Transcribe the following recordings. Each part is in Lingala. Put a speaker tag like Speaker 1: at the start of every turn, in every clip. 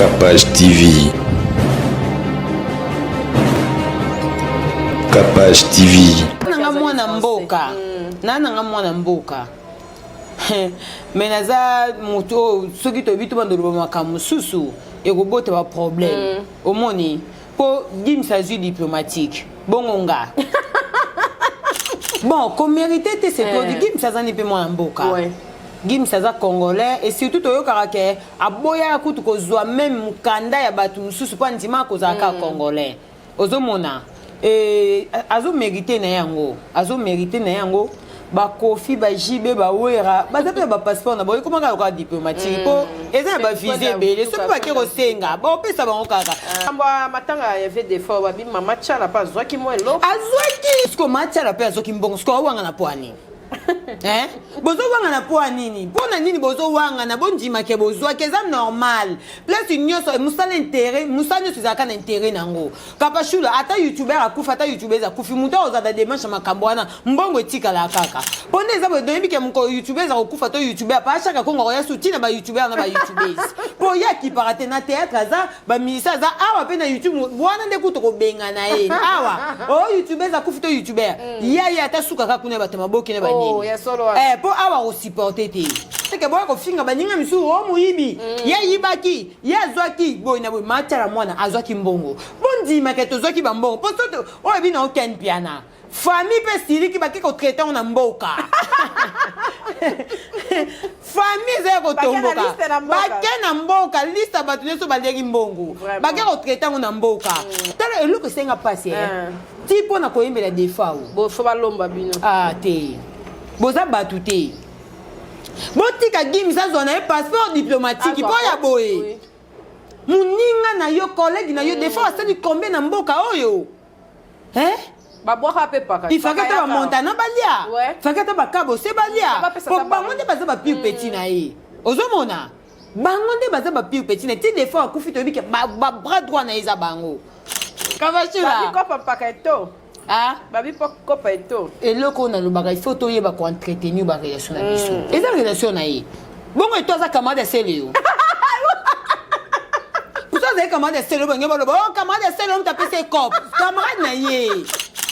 Speaker 1: Capage TV. Capage TV.
Speaker 2: Nanga mwana mboka. Na nanga mwana mboka. Mais naza moto oyo soki toyebi to bando loba makambo mosusu ekobota ba problème. Omoni po Gims azwi diplomatique. Bongo nga. Bon, ko mériter te c'est trop. Gims aza ni pe mwana mboka. Gims aza congolais et surtout toyokaka ke aboyaka kutu kozwa meme mokanda ya bato mosusu mpo andimaka kozala kaka congolais. Ozomona eh, azo mérite na yango, azo mérite na yango. Bakofi, bajibe, bawera baza mpe na bapasseport na bango, ekomaka lokola diplomatique mpo eza na bavisa ebele. Soki bake kosenga, baopesa bango kaka.
Speaker 3: Makambo ya matanga ya ve defort, babi mama Tshala mpe azwaki mwa eloko.
Speaker 2: Azwaki siko, mama Tshala mpe azwaki mbongo. Siko awanga na po ya nini? Eh? Bozowanga po ya nini? Mpo na nini bozowangana? Bondimake bozwaki, eza normal. Place nyonso mosala intérêt, mosala nyonso ezalaka na intérêt nango. Kapashula, ata youtuber akufi, ata youtubeuse akufi, moto akozala na démarche ya makambo wana, mbongo etikalaka kaka. Mpo nde eza boye, toyebi ke mokolo youtubeuse akokufa to youtuber pa achaka kongo akoya su ntina bayoutubeur na bayoutubese, mpo ye akipaka te na théâtre, aza baministre, aza awa mpe na YouTube wana nde kutu kobengana ye awa. O youtubeuse akufi to youtuber ya ye, ata suka kaka kuna, bato maboki na banini.
Speaker 3: Ya solo wana.
Speaker 2: Mpo awa akosupporte te teke boya kofinga baninga misusu o moyibi, ye ayibaki, ye azwaki boye na boye. Matiala mwana azwaki mbongo, bondimaka tozwaki bambongo mpo so oyo bino oken piana famille mpe siliki, bake kotraite yango na mboka. Famille eza ya kotomboka, bake na mboka, liste ya bato nyonso baliaki mbongo, bake kotraite yango na mboka. Tala eloko esenga mpasi ti mpo na koyembela Defao.
Speaker 3: Bofo balomba bino.
Speaker 2: Ah te, boza bato te. Botika Gims azwa na ye passeport diplomatique mpo ya boye. Moninga na yo, collègue na yo Defao asali combien na mboka oyo, hein?
Speaker 3: Babwaka mpe paka.
Speaker 2: Ifaki ata bamontana balia, faki ata bakabose balia, po bango nde baza bapire petit na ye. Ozomona bango nde baza bapire petit na ye. Ti Defao akufi, toyebi ke babras droit na ye eza bango. Kavashula.
Speaker 3: Kopa mpaka eto.
Speaker 2: Ah?
Speaker 3: Babi kopa eto.
Speaker 2: Eloko oyo nalobaka, il faut toyeba koentretenir barelation na biso. Eza relation na ye bongo, eto aza camarade ya sele yo. Kutu azali camarade ya sele, bange baloba o camarade ya sele, moto apesi ecope camarade na ye.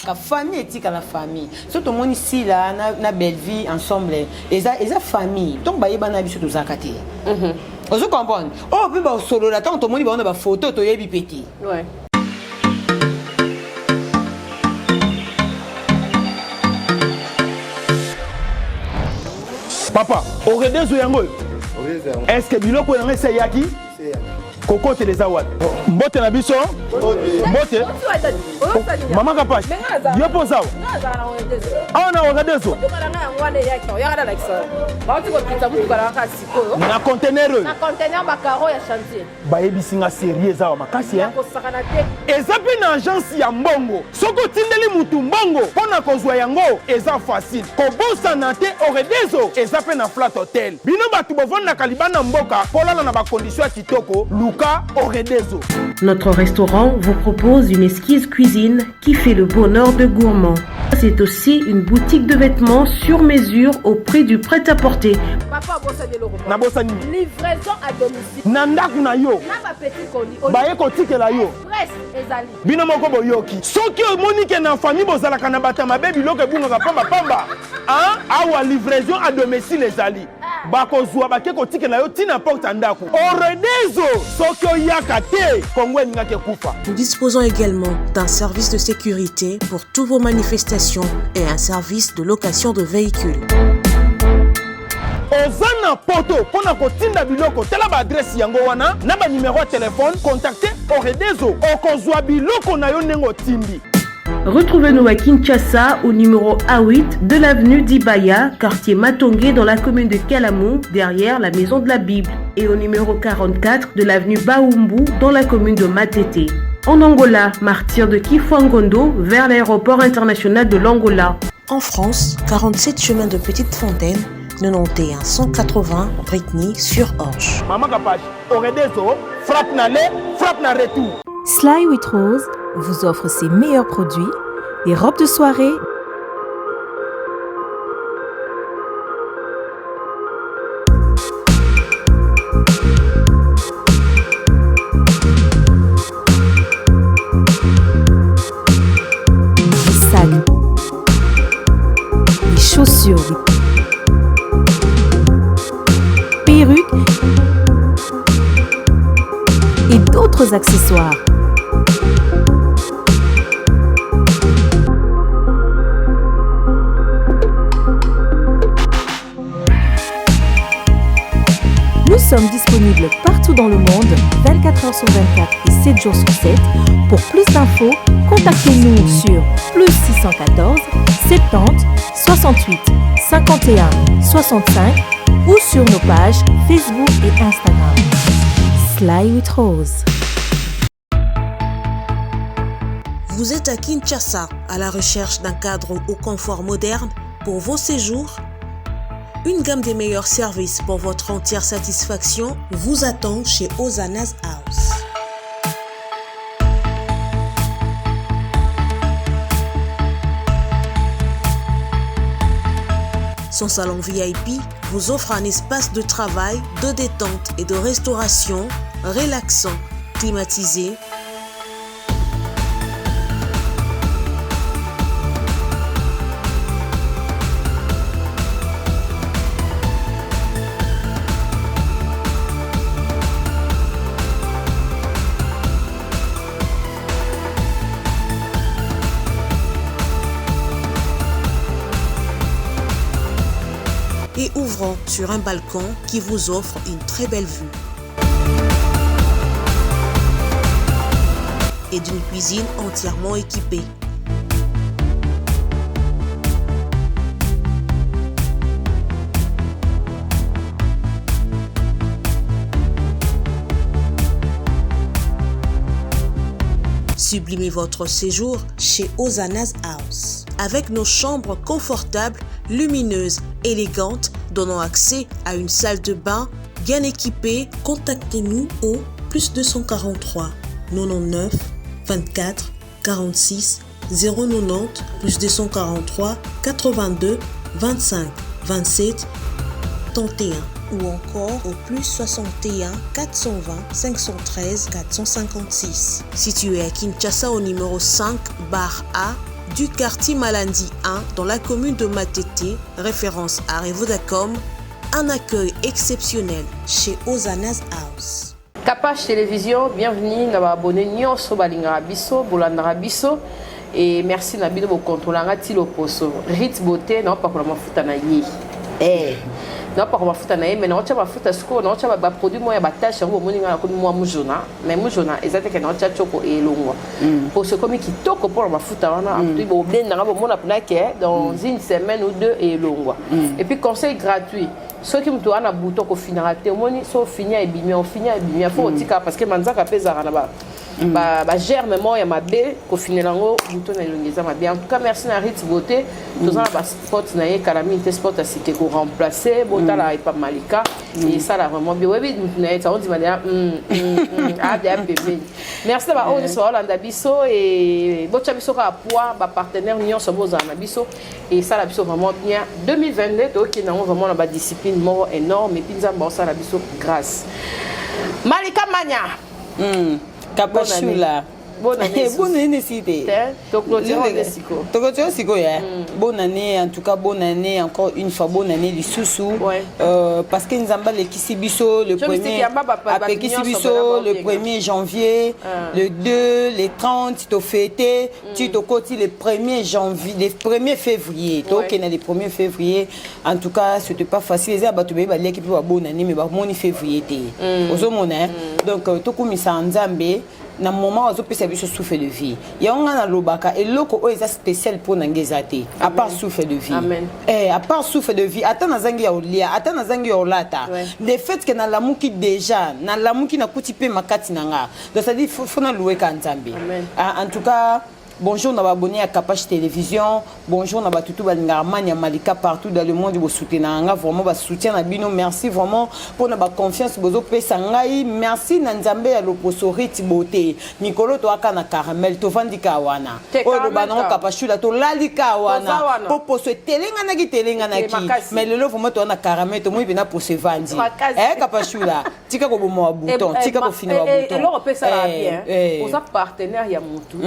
Speaker 2: Ka famille etikala famille. So tomoni Sila na Bellevie ensemble, eza famille. Donc bayebana, biso tozalaka te. Ozo comprendre? Oyo mpe basolola, ntango tomoni bango na bafoto, toyebi mpe te.
Speaker 4: Papa oredezo yango oyo, est ce que biloko yango esi eyaki kokotela? Eza wapi? Mbote na biso, mbote mama Kapash. Yo mpo ozawa awa na oredezo na conteneur oyo? Bayebisi nga série eza awa makasi. Eza mpe na agence ya mbongo. Soki otindeli mutu mbongo mpo na kozwa yango, eza facile. Kobosana te, Oredezo eza mpe na Flat Hotel. Bino bato bovandaka libanda mboka, polala na bacondition ya kitoko, luka Oredezo.
Speaker 5: Notre restaurant vous propose une exquise cuisine qui fait le bonheur de gourmands. C'est aussi une boutique de vêtements sur mesure au prix du prêt-à-porter.
Speaker 4: Nabosani.
Speaker 6: Livraison à domicile.
Speaker 4: Na ndako na yo.
Speaker 6: Na ba petit colis.
Speaker 4: Baye kotikela yo.
Speaker 6: Express ezali.
Speaker 4: Bino moko boyoki, soki omoni ke na famille bozalaka na bato ya mabe, biloko ebungaka pambapamba, awa livraison à domicile ezali, bakozwa, bake kotikela yo ntina porte ya ndako. Oredezo, soki oyaka te, Kongo elingaki ekufa.
Speaker 5: Nous disposons également d'un service de sécurité pour toutes vos manifestations et un service de location de véhicules.
Speaker 4: Oza na poto, mpo na kotinda biloko, tala baadresse yango wana na banimero ya telefone. Contacte Oredezo, okozwa biloko na yo ndenge otindi.
Speaker 5: Retrouvez-nous à Kinshasa au numéro A8 de l'avenue Dibaya, quartier Matongé dans la commune de Kalamu, derrière la maison de la Bible, et au numéro 44 de l'avenue Baumbu dans la commune de Matete. En Angola, martyr de Kifuangondo vers l'aéroport international de l'Angola. En France, 47 chemin de Petite Fontaine, 91 180 Brétigny-sur-Orge.
Speaker 4: Mama Kapash, Oredezo, frappe na aller, frappe na retour.
Speaker 7: Sly with Rose vous offre ses meilleurs produits, des robes de soirée, et d'autres accessoires. Nous sommes disponibles partout dans le monde, 24 heures sur 24 et 7 jours sur 7. Pour plus d'infos, contactez-nous sur plus 614 70 68 51 65 ou sur nos pages Facebook et Instagram. Sly with Rose.
Speaker 8: Vous êtes à Kinshasa à la recherche d'un cadre au confort moderne pour vos séjours Une gamme des meilleurs services pour votre entière satisfaction vous attend chez Ozana's House. Son salon VIP vous offre un espace de travail, de détente et de restauration relaxant, climatisé, et ouvrant sur un balcon qui vous offre une très belle vue. Et d'une cuisine entièrement équipée. Sublimez votre séjour chez Ozana's House. Avec nos chambres confortables, lumineuses, élégantes, donnant accès à une salle de bain bien équipée, contactez-nous au plus 243 99 24 46 090 plus 243 82 25 27 31 ou encore au plus 61 420 513 456. Situé à Kinshasa au numéro 5 bar A du quartier Malandi 1 dans la commune de Matete, référence à Revodacom, un accueil exceptionnel chez Ozana's House.
Speaker 3: Kapash Télévision, bienvenue na ba abonnés nyonso balingaka biso, bolandaka biso et merci na bino bokontrolanga ti loposo. Rit beauté na opakola mafuta na ye. Eh. Na opakola mafuta na ye mais na otya mafuta sikoyo na otya ba produit moko ya ba tache yango bomoni nga nakomi mwa mujona mais mujona eza te ke na otya tshoko elongwa. Poso ekomi kitoko mpona mafuta wana mm. bobendanga bomona mpena ke dans une semaine ou deux elongwa. Et puis conseil gratuit soki moto wana bouton kofinaka te omoni so ofini ebimi ofini ebimi fo otika parce que manzaka mpe ezalaka na ba ba, ba germe moko ya mabe kofinela yango bouton na elongi eza mabe en tout cas merci na Rit Beauté toza na ba spot na ye kala mingi te spot ya sike ko remplacer botala epa Malika esala vraiment bien oyebi motu na ye ta ondima deya adeya pembeni merci na baoyo nyonso baolanda biso e botya biso kaka poids bapartenaire nyonso bozala na biso esala biso vraiment bien 2022 tokende yango vraiment na badiscipline moko énorme epuis nzambe aosala biso grâce malika mania
Speaker 2: Kapashula.
Speaker 3: Bonne année.
Speaker 2: Bonne année si te.
Speaker 3: Toclôture sikoyo.
Speaker 2: Toclôture sikoyo hein. Bonne année en tout cas bonne année encore une fois bonne année lisusu.
Speaker 3: Ouais.
Speaker 2: Parce que Nzambe alekisi biso le
Speaker 3: Je me suis
Speaker 2: premier
Speaker 3: dit, yamba ba- ba-
Speaker 2: apekisi
Speaker 3: nyonso
Speaker 2: biso
Speaker 3: bana
Speaker 2: le
Speaker 3: baokenga.
Speaker 2: 1er janvier, le 2, le 30 tofete, ti tokoti le 1er janvier, le 1er février. Tokende le 1er février. En tout cas, c'était pas facile. Eza bato baye baliaki mpe ba bonne année mais bamoni février te. Ozomona hein. Donc tokumisa Nzambe na moment azopesa biso souffle de vie. Yango nga nalobaka eloko oyo eza spécial mpo na nge eza te à part souffle de vie.
Speaker 3: Amen.
Speaker 2: Eh, à part souffle de vie ata nazangi ya kolia ata nazangi ya kolata
Speaker 3: Ouais.
Speaker 2: le fait que nalamuki déjà nalamuki nakuti mpe makati na nga donc c'est à dire faut naloueka nzambe.
Speaker 3: Amen.
Speaker 2: Ah, en tout cas bonjour na babone ya Kapash Télévision, bonjour na batutu balingaka mani ya Malika partout dans le monde bosoutenaka nga vraiment basoutien na bino merci vraiment mpona baconfiance bozopesa ngai merci na nzambe ya loposo Rit Beauté mikolo toaka na caramel tovandi ka wana
Speaker 3: Te,
Speaker 2: oyo
Speaker 3: caramel
Speaker 2: loba nango
Speaker 3: ka.
Speaker 2: Kapashula tolali ka
Speaker 3: Toza
Speaker 2: wana
Speaker 3: wana.
Speaker 2: po poso etelenganaki telenganaki
Speaker 3: Te, makasi.
Speaker 2: mais lelo vraiment toza na caramel tomoni mpena poso evandi
Speaker 3: Makasi.
Speaker 2: eh Kapashula tika koboma wa bouton tika kofina wa bouton
Speaker 3: eloko mpe esalaka
Speaker 2: Eh,
Speaker 3: bien
Speaker 2: eh.
Speaker 3: oza partenaire ya motu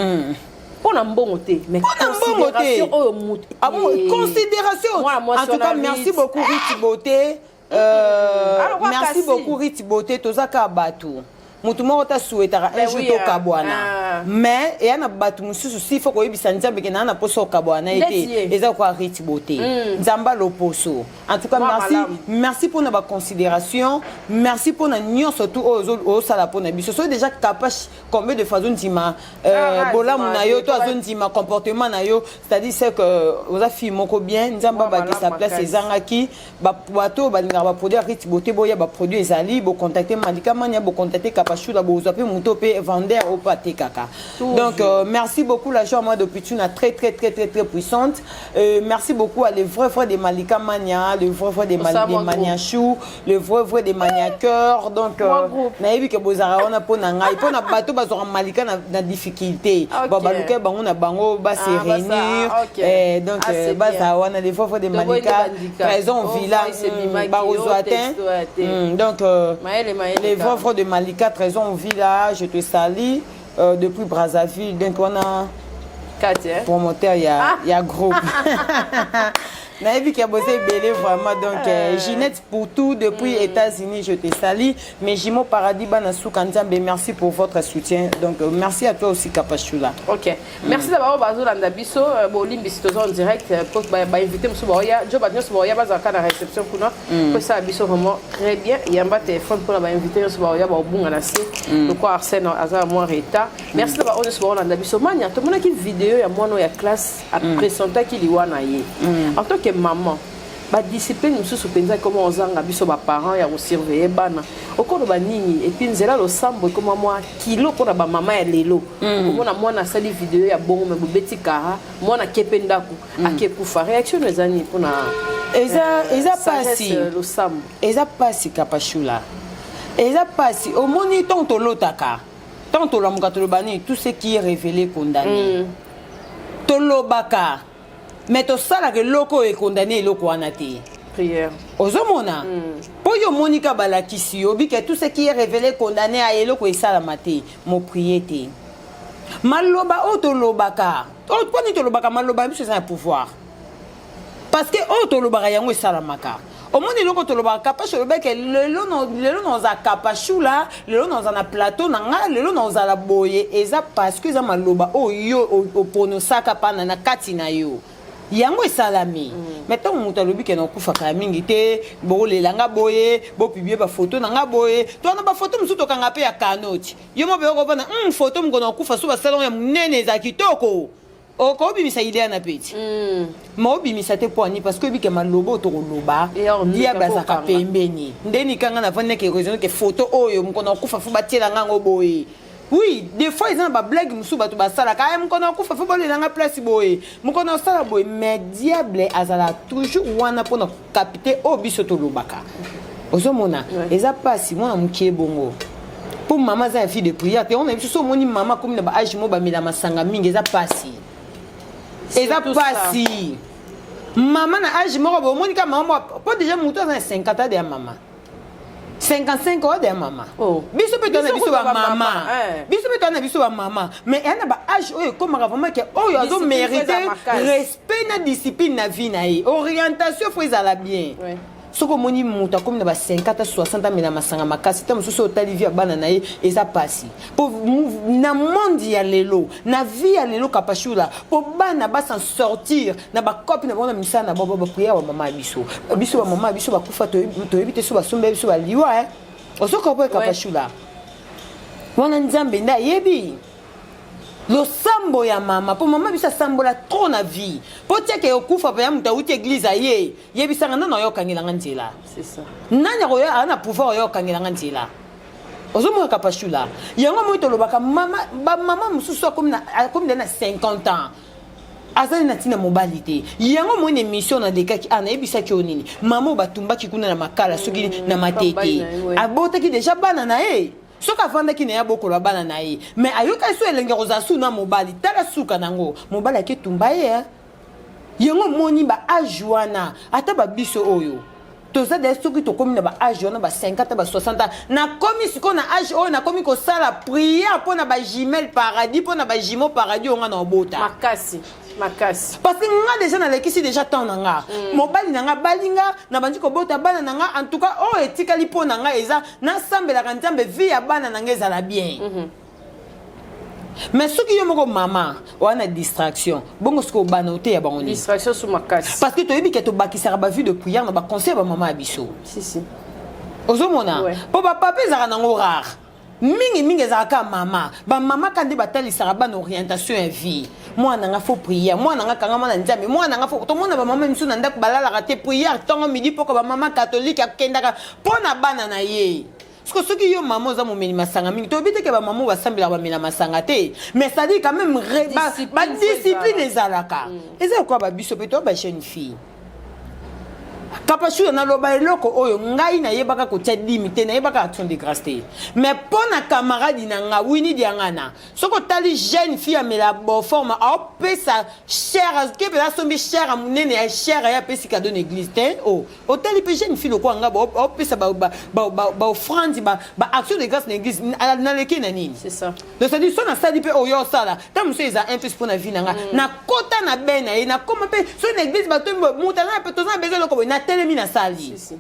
Speaker 3: mpo na mbongo te mais
Speaker 2: Mpona mbongo te.
Speaker 3: considération oyo motu
Speaker 2: Ah bon,
Speaker 3: Eh.
Speaker 2: considération.
Speaker 3: Mwana mwasi
Speaker 2: En tout cas,
Speaker 3: wana
Speaker 2: merci
Speaker 3: Rit.
Speaker 2: beaucoup Rit Beauté.
Speaker 3: Alors, quoi,
Speaker 2: Merci
Speaker 3: kasi?
Speaker 2: beaucoup Rit Beauté. Tozaka bato. Motu moko ta souhaitaka un
Speaker 3: Ben
Speaker 2: jour
Speaker 3: oui, hein.
Speaker 2: tokabwana.
Speaker 3: Ah.
Speaker 2: Mais eya na bato mosusu si faut koyebisa Nzambe ke naa na posa okabwana ye
Speaker 3: Ndeti ye.
Speaker 2: te. Eza kwa Rite Beauté. Nzambe loposo. En tout cas,
Speaker 3: Mwa
Speaker 2: merci.
Speaker 3: malamu.
Speaker 2: Merci pour na considération. Merci pour na nyonso tout oyo osala pour na biso. So déjà Kapash combien de fois azondima
Speaker 3: Ah,
Speaker 2: bolamu
Speaker 3: ndima,
Speaker 2: na yo to
Speaker 3: te,
Speaker 2: azondima comportement na yo, c'est-à-dire c'est que oza fille moko bien. Nzambe
Speaker 3: Mwa
Speaker 2: abakisa
Speaker 3: malamu
Speaker 2: place
Speaker 3: makasi.
Speaker 2: ezangaki. Bato oyo balingaka baproduit ya Rite Beauté, boya, baproduit ezali, bocontacte Malika Mania, bocontacte Kapashula, bozwa mpe moto mpe vendeur oyo mpe atekaka. Donc merci beaucoup la joie moi de Pituna, très très très très très puissante. Merci beaucoup à les vrais frères de Malika Mania, le vrai frère de
Speaker 3: Osala
Speaker 2: des
Speaker 3: mwa groupe.
Speaker 2: Mania Chou, le vrai vrai des Mania Cœur. Donc
Speaker 3: Mwa groupe.
Speaker 2: Nayebi ke bozalaka wana mpo na ngai, mpo na bato bazwaka Malika na difficulté.
Speaker 3: Ok.
Speaker 2: Bon, baluka bango na bango base
Speaker 3: Ah,
Speaker 2: réunir.
Speaker 3: ah, ok.
Speaker 2: Donc
Speaker 3: Ah, c'est
Speaker 2: bazala
Speaker 3: bien.
Speaker 2: wana les vrais frères de
Speaker 3: Donc,
Speaker 2: Malika,
Speaker 3: boyende bandika.
Speaker 2: Trésor
Speaker 3: Oh,
Speaker 2: Villa,
Speaker 3: voice ebimaki,
Speaker 2: bakozwa
Speaker 3: oh,
Speaker 2: te.
Speaker 3: texto ya te.
Speaker 2: Donc
Speaker 3: Mayele, mayele
Speaker 2: les
Speaker 3: kaka.
Speaker 2: vrais frères de Malika, Trésor Villa, je te salue depuis Brazzaville. Donc on a
Speaker 3: Kati, hein?
Speaker 2: promoteur ya groupe nayebi ke boza ebele vraiment. Donc Ginette pour tout depuis États-Unis, je te salue. Mais Jimo Paradis, bana suka Nzambe, merci pour votre soutien. Donc merci à toi aussi, Kapashula.
Speaker 3: Ok, merci d'abord. Bazolanda biso, bolimbisi, toza en direct, po bainvité mosusu baoya jo, bato nyonso baoya bazalaka na réception kuna po esala biso vraiment très bien. Yamba téléphone mpona bainvité nyonso baoya baobunga na se lokwa Arsène aza na mwa retard. Merci na baoyo nyonso baolanda biso. Mania, tomonaki video ya mwana oyo ya classe apresentaki liwa na ye. En tant que maman, badiscipline mosusu mpenza ekoma ozanga biso baparent ya kosurveille bana, okoloba nini? Et puis nzela losambo ekoma mwa kilo mpona bamama ya lelo. Komona mwana asali video ya bongo, me bobeti kara, mwana ake mpe ndako, ake kufa, réaction no eza nini mpona
Speaker 2: Eza
Speaker 3: sagesse,
Speaker 2: pasi.
Speaker 3: Losambo.
Speaker 2: Eza pasi, Kapashula, eza pasi. Omoni, ntango tolotaka, ntango tolamuka, toloba nini? Tout ce qui est révélé condamné. Tolobaka, mais tosalaka eloko oyo ekondane eloko wana te.
Speaker 3: Prière.
Speaker 2: Ozomona, mpo yo omoni ka balakisi yo bike tout ce qui est révélé condamné, a eloko esalama te, moprie te. Maloba oyo tolobaka oyo, mpo nini tolobaka maloba ya biso eza na pouvoir? Parce que oyo tolobaka yango esalamaka. Omoni eloko tolobaka, Kapashe, olobaki lelo lelo naoza Kapashula, lelo naoza na plateau na nga, lelo naozala boye, eza parce que eza maloba oyo yo oponosaka pana na kati na yo, yango esalami. Mais ntango moto alobi ke nakufaka ya mingi te, bokolela boye, bopublier bafoto na nga boye, to wana bafoto mosusu tokanga mpe ya kanoti yo mo boye kovanda foto mokolo nakufa so basala ya monene, eza kitoko, okobimisa idea na peti ma obimisa te. Mpo ani? Parce que oyebike maloba oyo tokoloba, diable azalaka pembeni. Ndeni kanga navandi nake raisonne ke foto oyo mokolo nakufa fo batiela ngango boye. Oui, des fois eza na bablague mosusu bato basalaka: "Ay, mokolo nakufa fo bolelanga place boye, mokolo nasala boye." Mais diable azala toujours wana mpona kokapte oyo biso tolobaka. Ozomona, eza mpasi. Mwana mokie bongo, mpo mama aza ya fille de prière te. Ona biso so omoni mama akomi na baage mo bamela masanga mingi, eza mpasi, eza mpasi. Mama na age moko boye, omoni ka mama mpo déjà motu aza na 50 ade ya mama 55 oyo ya mama. Biso mpe toza na biso bamama, biso mpe toza na biso bamama, mais eya na baage oyo ekomaka vraiment ke oyo azomérite respect na discipline na vie na ye, orientation fo ezala bien. Soki omoni moto akomi na ba 50 60, amela masanga makasi, ta mosusu otali vie ya bana na ye, eza pasi. Mpo na monde ya lelo, na vie ya lelo, Kapashula, mpo bana basan sortir na bakope na bango na misala na bango, baprière bamama ya biso. Biso bamama ya biso bakufa, toyebi te so basomba biso baliwa. Ozoka po Kapashula wana, Nzambe nde ayebi losambo ya mama, mpo mama biso asambola trop na vie. Mpo tiake okufa mpe ya moto awuti église aye yebisanga nani oyokangelanga nzela, nani akoya aa na pouvoir oyokangelanga nzela. Ozomona, Kapashula, yango moi tolobaka mama, bamama mosusu akomi na 50 ans, azali na ntina mobali te. Yango moi na émission nalekaki a nayebisaki yo nini? Mama oyo batumbaki kuna na Makala, soki na Matete, abotaki déjà bana na ye. Soki avandaki na ye, abokola bana na ye, mais ayokaki so elenge kozala su na mobali. Tala suka nango, mobali aketumba ye. Yango omoni baage wana, ata babiso oyo toza deya, soki tokómi na baage wana, ba 50, ba 60, nakomi sikoyo na age oyo nakomi kosala prière mpo na bajumelle paradis, mpo na bajumeau paradis oyo nga na obota.
Speaker 3: Makasi. Makasi.
Speaker 2: Parce que nga déjà nalekisi déjà temps na nga. Mobali na nga balinga na bandi kobota bana na nga, en tout cas oyo etikali mpo na nga eza nasambelaka Nzambe vie ya bana na nga ezala bien. Mais soki yo moko mama wana distraction, bongo soki obana oteya bango nini?
Speaker 3: Distraction su makasi.
Speaker 2: Parce que toyebi ke tobakisaka bavie de prière na baconseil ya bamama ya biso.
Speaker 3: Si si.
Speaker 2: Ozomona?
Speaker 3: Ouais.
Speaker 2: Mpo bapapa ezalaka nango rare, mingimingi ezalaka mama. Bamama ka nde batalisaka bana orientation ya vie. Mwana nga faut prière, mwana nga kanga mwana Nzambe, mwana nga faut. Tomona bamama misusu na ndako balalaka te, prière ntongo, midi, poko. Bamama catholique akendaka mpo na bana na ye. Parce que soki yo mama oza momeli masanga mingi, toyebi te ke bamama oyo basambelaka bamela masanga te, mais c'est-à-dire quand même badiscipline ezalaka. Eza lokola babiso mpe to bajeune fille. Kapashuda, naloba eloko oyo ngai nayebaka kotia dîme te, nayebaka action de grâce te, mais mpo na camarade na nga Wini Diangana, soki otali jeune fille amela boforme, aopesa cher ke mpenza, asombi cher ya monene ya cher, ye apesi cadeau na église te. O otali mpe jeune fille lokola nga aopesa baoffrande, baaction de grâce na église, naleki na nini?
Speaker 3: C'est ça.
Speaker 2: Donc c'est-à-dire so nasali mpe oyo osala ntango mosusu eza un plus mpo na vie na nga. Nakota na be na ye, nakoma mpe so na église, bato moto aza mpe toza na besoin eloko boye, natelemi, nasali.
Speaker 3: Si si.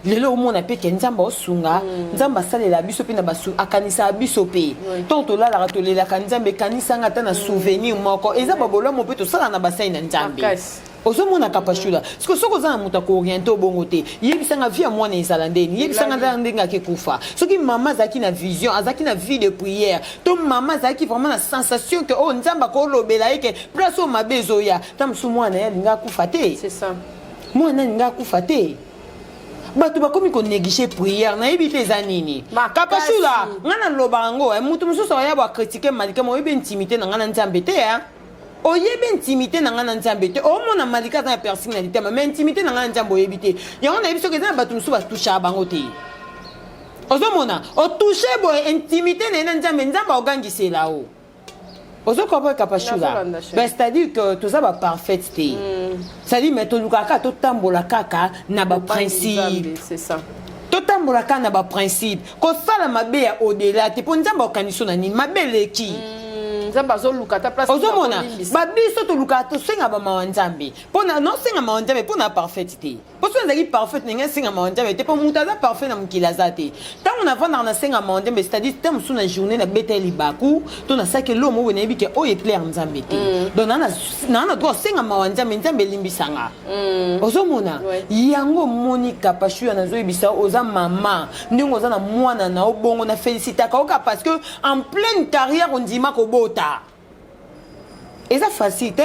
Speaker 2: Lelo omona mpe ke Nzambe aosunga, Nzambe asalela biso mpe na basu, akanisaka biso mpe. Ntongo tolalaka, tolelaka Nzambe, ekanisanga ata na souvenir moko. Eza babolamu mpe tosala na basali na Nzambe.
Speaker 3: Makasi.
Speaker 2: Ozomona, Kapashula, siko soki oza na moto akooriente obongo te, yebisanga vie ya mwana ezala ndeni? Yebisanga nzala ndenge ake kufa. Soki mama azalaki na vision, azalaki na vie de prière, to mama azalaki vraiment na sensation ke oyo Nzambe akolobela ye ke place oyo mabe ezoya, ta mosusu mwana ye alinga akufa te.
Speaker 3: C'est ça.
Speaker 2: Mwana alinga akufa te. Bato bakomi konégliger prière, nayebi te eza nini.
Speaker 3: Makasi.
Speaker 2: Kapashula, ngai nalobaka yango, moto mosusu aya boacritiquer Malika, ma oyebi intimité na ngai na Nzambe te, eh. Oyebi intimité na ngai na Nzambe te. Omona Malika aza na piercing na litema, mais intimité na ngai na Nzambe oyebi te. Yango nayebi soki eza na bato mosusu batouchaka bango te. Ozomona, otouche boye intimité na ye na Nzambe, Nzambe aogangisela o. Ozokomprendre, Kapashula?
Speaker 3: Nazolanda, chérie.
Speaker 2: Ben, c'est-à-dire que toza baparfaite te, c'est-à-dire mais tolukaka kaka totambola kaka na baprincipe.
Speaker 3: Nzambe, c'est ça.
Speaker 2: Totambola kaka na baprincipe, kosala mabe ya au-delà te, mpo Nzambe akokanisi na nini? Mabe eleki.
Speaker 3: Nzambe azoluka ata place.
Speaker 2: Ozomona?
Speaker 3: Akolimbisa.
Speaker 2: Babiso tolukaka tosenga bamawa Nzambe mpona nosenga mawa Nzambe mpo na parfaite te, mpo soki nazalaki parfaite, ndenge asenga mawa Nzambe te, mpo moto aza parfait na mokili aza te. Ntango navandaka nasenga mawa Nzambe, c'est-à-dire te mosusu na journée nabeta ye libaku to nasalaki eloko moko boye, nayebi ke oyo eplaire Nzambe te, donc naa na droit osenga mawa Nzambe, Nzambe elimbisanga. Ozomona? Yango omoni, Kapashu, ya nazoyebisa yo, oza mama, ndenge oza na mwana na yo bongo, na félicitaka oka parce que en pleine carrière ondima kobota, eza facile te.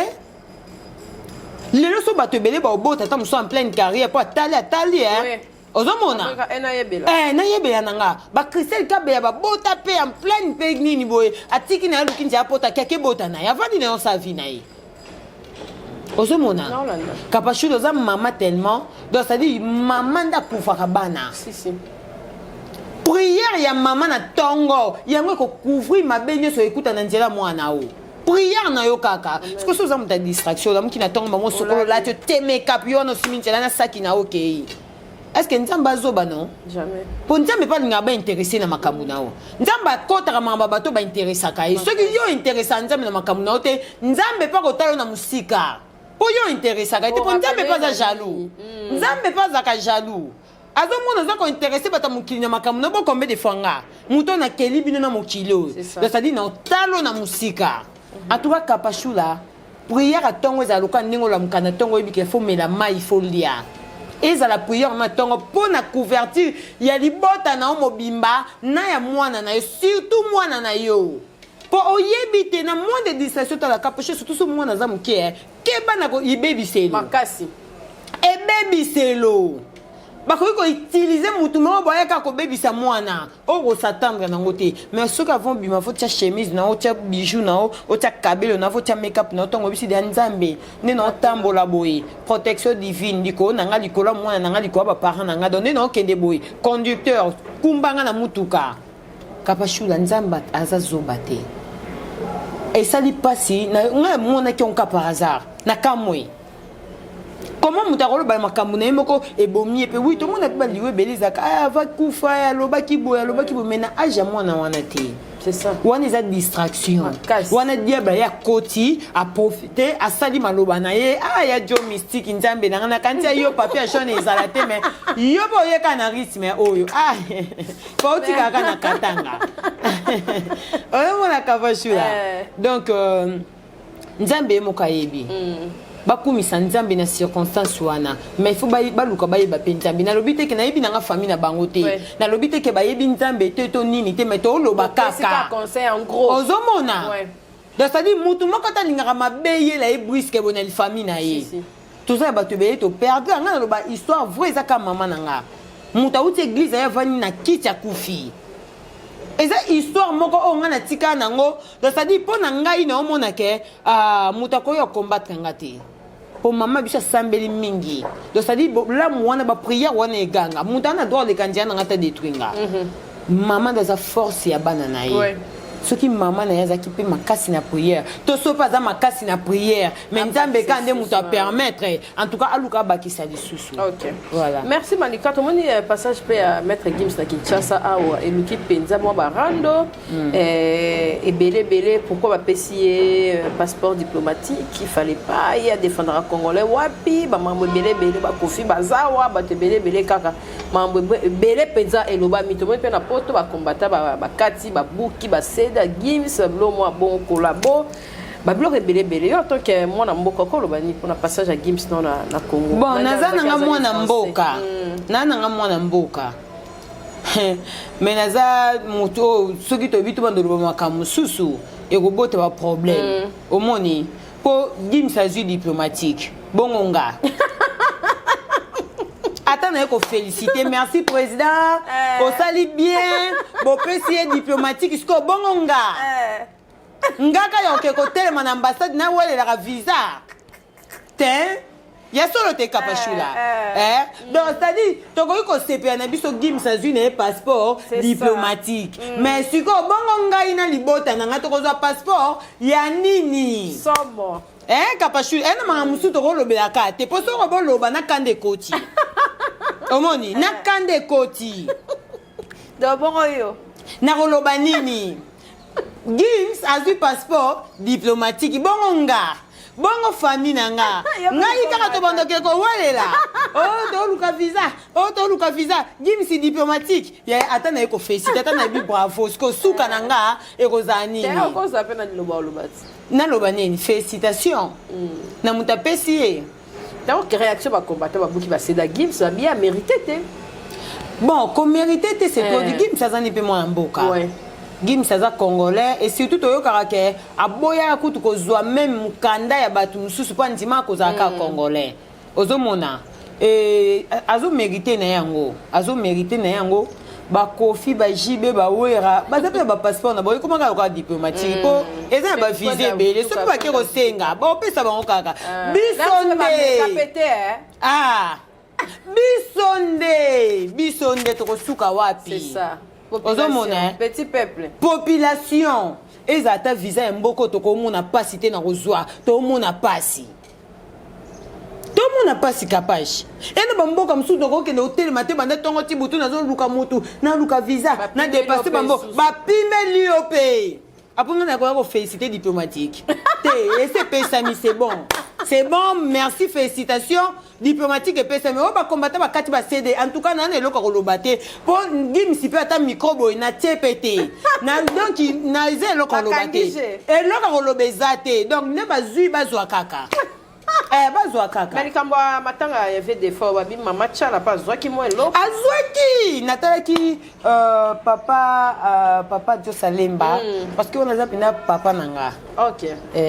Speaker 2: Lelo so bato ebele baobota ata mosusu en pleine carrière mpo atali atali, eh. Ozomona?
Speaker 3: Akoka, nayebela.
Speaker 2: Nayebela na nga bacristel Kabeya babota mpe en pleine mpe nini boye, atiki na ye, aluki nzela pota akiaki ebota na ye, avandi na yo sa vie na ye. Ozomona?
Speaker 3: Naolanda.
Speaker 2: Kapashul, oza mama tellement, donc c'est-à-dire mama nde akufaka bana.
Speaker 3: Si si.
Speaker 2: Prière ya mama na ntongo, yango ekocouvrir mabe nyonso ekuta na nzela mwana o. Prière na yo kaka. Soki soki oza moto ya distraction, olamuki na ntongo, bango sokolo, olati, otemeka yo wana, osimi nzela na saki na okei, est ce que Nzambe azoba? Non.
Speaker 3: Jamais.
Speaker 2: Mpo Nzambe mpe alingaka bainteresse na makambo na yo. Nzambe akɔtaka makambo ya bato bainteresaka ye. Soki yo interesaka Nzambe na makambo na yo te, Nzambe mpe akotala yo na mosika, mpo yo interesaka ye te, mpo Nzambe mpe aza jaloux. Nzambe mpe azalaka jaloux, azomona oza kointeresse bato ya mokili na makambo na bo. Combien de fois nga moto oyo nakeli bino na mokili oyo?
Speaker 3: C'est ça.
Speaker 2: Donc c'est-à-dire na otalo na mosika. En tout cas, Kapashula, prière ya ntongo ezala lokola ndenge olamuka na ntongo, oyebi ke faut mela mai, faut lia. Ezala prière na ntongo mpo na couverture ya libota na yo mobimba na ya mwana na yo, surtout mwana na yo, mpo oyebi te na moins de distraction. Talaka poche, surtout so mwana aza moke, keba na ibebiselo.
Speaker 3: Makasi.
Speaker 2: Ebebiselo, bakoki koutiliser mutu moko boye kaka kobebisa mwana oyo, kos'attendre nango te. Mais soki avant bima, faut tia chemise na yo, otia bijou na yo, otia kabelo na yo, faut tia make-up na yo. Ntongo obisi ya Nzambe nde na otambola boye, protection divine likolo na nga, likolo ya mwana na nga, likolo ya baparent na nga. Donc nde na okende boye, conducteur kumbanga na mutuka. Kapashula, Nzambe aza zoba te. Esali mpasi ngai amonaki yango par hasard na kamwe. Comment moto akoloba makambo na ye moko ebomi ye? Mpe wi, tomona mpe baliwa ebele ezalaka ava kufa, alobaki boye, alobaki boye, mais na age ya mwana wana te. Wana eza distraction. Wana diable aye, akoti, aprofite, asali maloba na ye. Ah, ya jo mystique, Nzambe na ngai, nakanisi yo papier ya jaune ezala te, mais yo mpe oyeka na rythme oyo. Ah, po otikaka na Katanga, oyomona Kapashula. Donc Nzambe ye moko ayebi. Bakumisa Nzambe na circonstance wana, mais il faut baluka bayeba mpe Nzambe. Nalobi te ke nayebi nanga famille na bango te, nalobi te ke bayebi Nzambe te to nini te, mais tooloba kaka, ozomona. Donc c'est-à-dire mutu moko ata alingaka mabe yela ye brusque boye na famille na ye. Toza ya bato ebele toperdre. Nga naloba histoire vrai, eza kaka mama na nga, moto awuti église, aye avandi na kiti, akufi. Eza histoire moko oyo ngai natika nango. Donc c'est-à-dire mpo na ngai naomona ke moto akoki kocombattre nga te, po mama biso asambeli mingi. Donc c'est-à-dire lamu wana, baprière wana eganga, moto ana droit oleka nzela na nga ta détruire nga. Mama nde aza force ya bana na ye. Soki mama na ye azalaki mpe makasi na prière, to so mpe aza makasi na prière, mais Nzambe kaka nde moto apermettre. En tout cas aluka abakisa lisusu.
Speaker 3: Voilà. Merci Malika. Tomoni passage mpe ya maître Gims na Kinshasa awa, eluki mpenza mwa barando ebele ebele. Pourquoi bapesi ye passeport diplomatique? Il fallait pas ye adefendaka Congolais wapi? Bamambo ebele ebele, bakofi bazawa, bato ebele ebele, kaka mambo ebele mpenza elobami. Tomoni mpe na Poto bakombata bakati, babuki baseda Gims, babilo mwa bon kolabo, babiloko ebele ebele. Yo en tant que mwana mboka, okoloba nini mpona passage ya Gims no na Congo?
Speaker 2: Bon, naza nanga mwana mboka, naa nanga mwana mboka, mais naza motu oyo soki toyebi to bandoloba makambo mosusu ekobota baproblème. Omoni, mpo Gims azwi diplomatique, bongo nga ata naye kofélicité, merci président, osali bien, bopesi ye diplomatique, sikoyo bongo nga ngaka ya oke kotelema na ambassade, nawelelaka visa te ya solo te, Kapashula. Donc c'est-à-dire tokoki kosepela na biso, Gims azwi na ye passeport diplomatique, mais sikoyo bongo ngai na libota na ngai tokozwa passeport ya nini?
Speaker 3: Somo.
Speaker 2: Kapashula, na makambo mosusu tokolobelaka te, mpo soko boloba na kanda ekoti, omoni, na kanda ekoti.
Speaker 3: Donc bongo yo?
Speaker 2: Nakoloba nini? Gims azwi passeport diplomatique, bongo nga, bongo famille na nga, ngai kaka tobandaki kowelela o toluka visa, o toluka visa. Gims diplomatique ya ata naye kofélicité, ata nayebi bravo, siko suka na nga ekozala nini?
Speaker 3: Okozala mpe na liloba oloba ti.
Speaker 2: Naloba nini? Félicitation na moto apesi ye.
Speaker 3: Donc réaction, bakombata babuki baseda Gims, babia mérité te.
Speaker 2: Bon, komérité te, c'est eh. Gims aza ni mpe mwana mboka. Gims aza Congolais et surtout toyokaka ke aboyaka kutu kozwa même mokanda ya bato mosusu mpo andima kozala kaka Congolais. Ozomona, azomérite na yango, azomérite na yango. Bakofi, bajibe, bawera baza mpe na bapasseport na bango, ekomaka lokola diplomatique mpo eza na bavisa ebele. Soki bake kosenga, baopesa bango kaka. Biso nde, ah, biso nde, biso nde tokosuka wapi? Ozomona?
Speaker 3: Petit peuple.
Speaker 2: Population eza ata visa ya mboka tokomona mpasi te na kozwa, tomona mpasi, tomona mpasi. Kapage ena bamboka mosusu tokokende kotelema te banda ntongo ti butu, nazoluka motu, naluka visa na dépasse bambo, bapimeli yo mpe. Apo ngai nakoya kofélicité diplomatique te, ese epesami, c'est bon, c'est bon, merci, félicitation, diplomatique epesami. Oyo bakombata bakati bacd, en tout cas naa na eloko ya koloba te, mpo Gims mpe ata micro boye natie mpe te. Donc na eza eloko ya koloba te, eloko ya koloba eza te. Donc nde bazwi, bazwa kaka, bazwa kaka.
Speaker 3: Mais likambo ya matanga ya ve defort, babi mama Tiala mpe azwaki mwa eloko.
Speaker 2: Azwaki, natalaki papa Josalemba, parce que wana aza mpena papa na nga.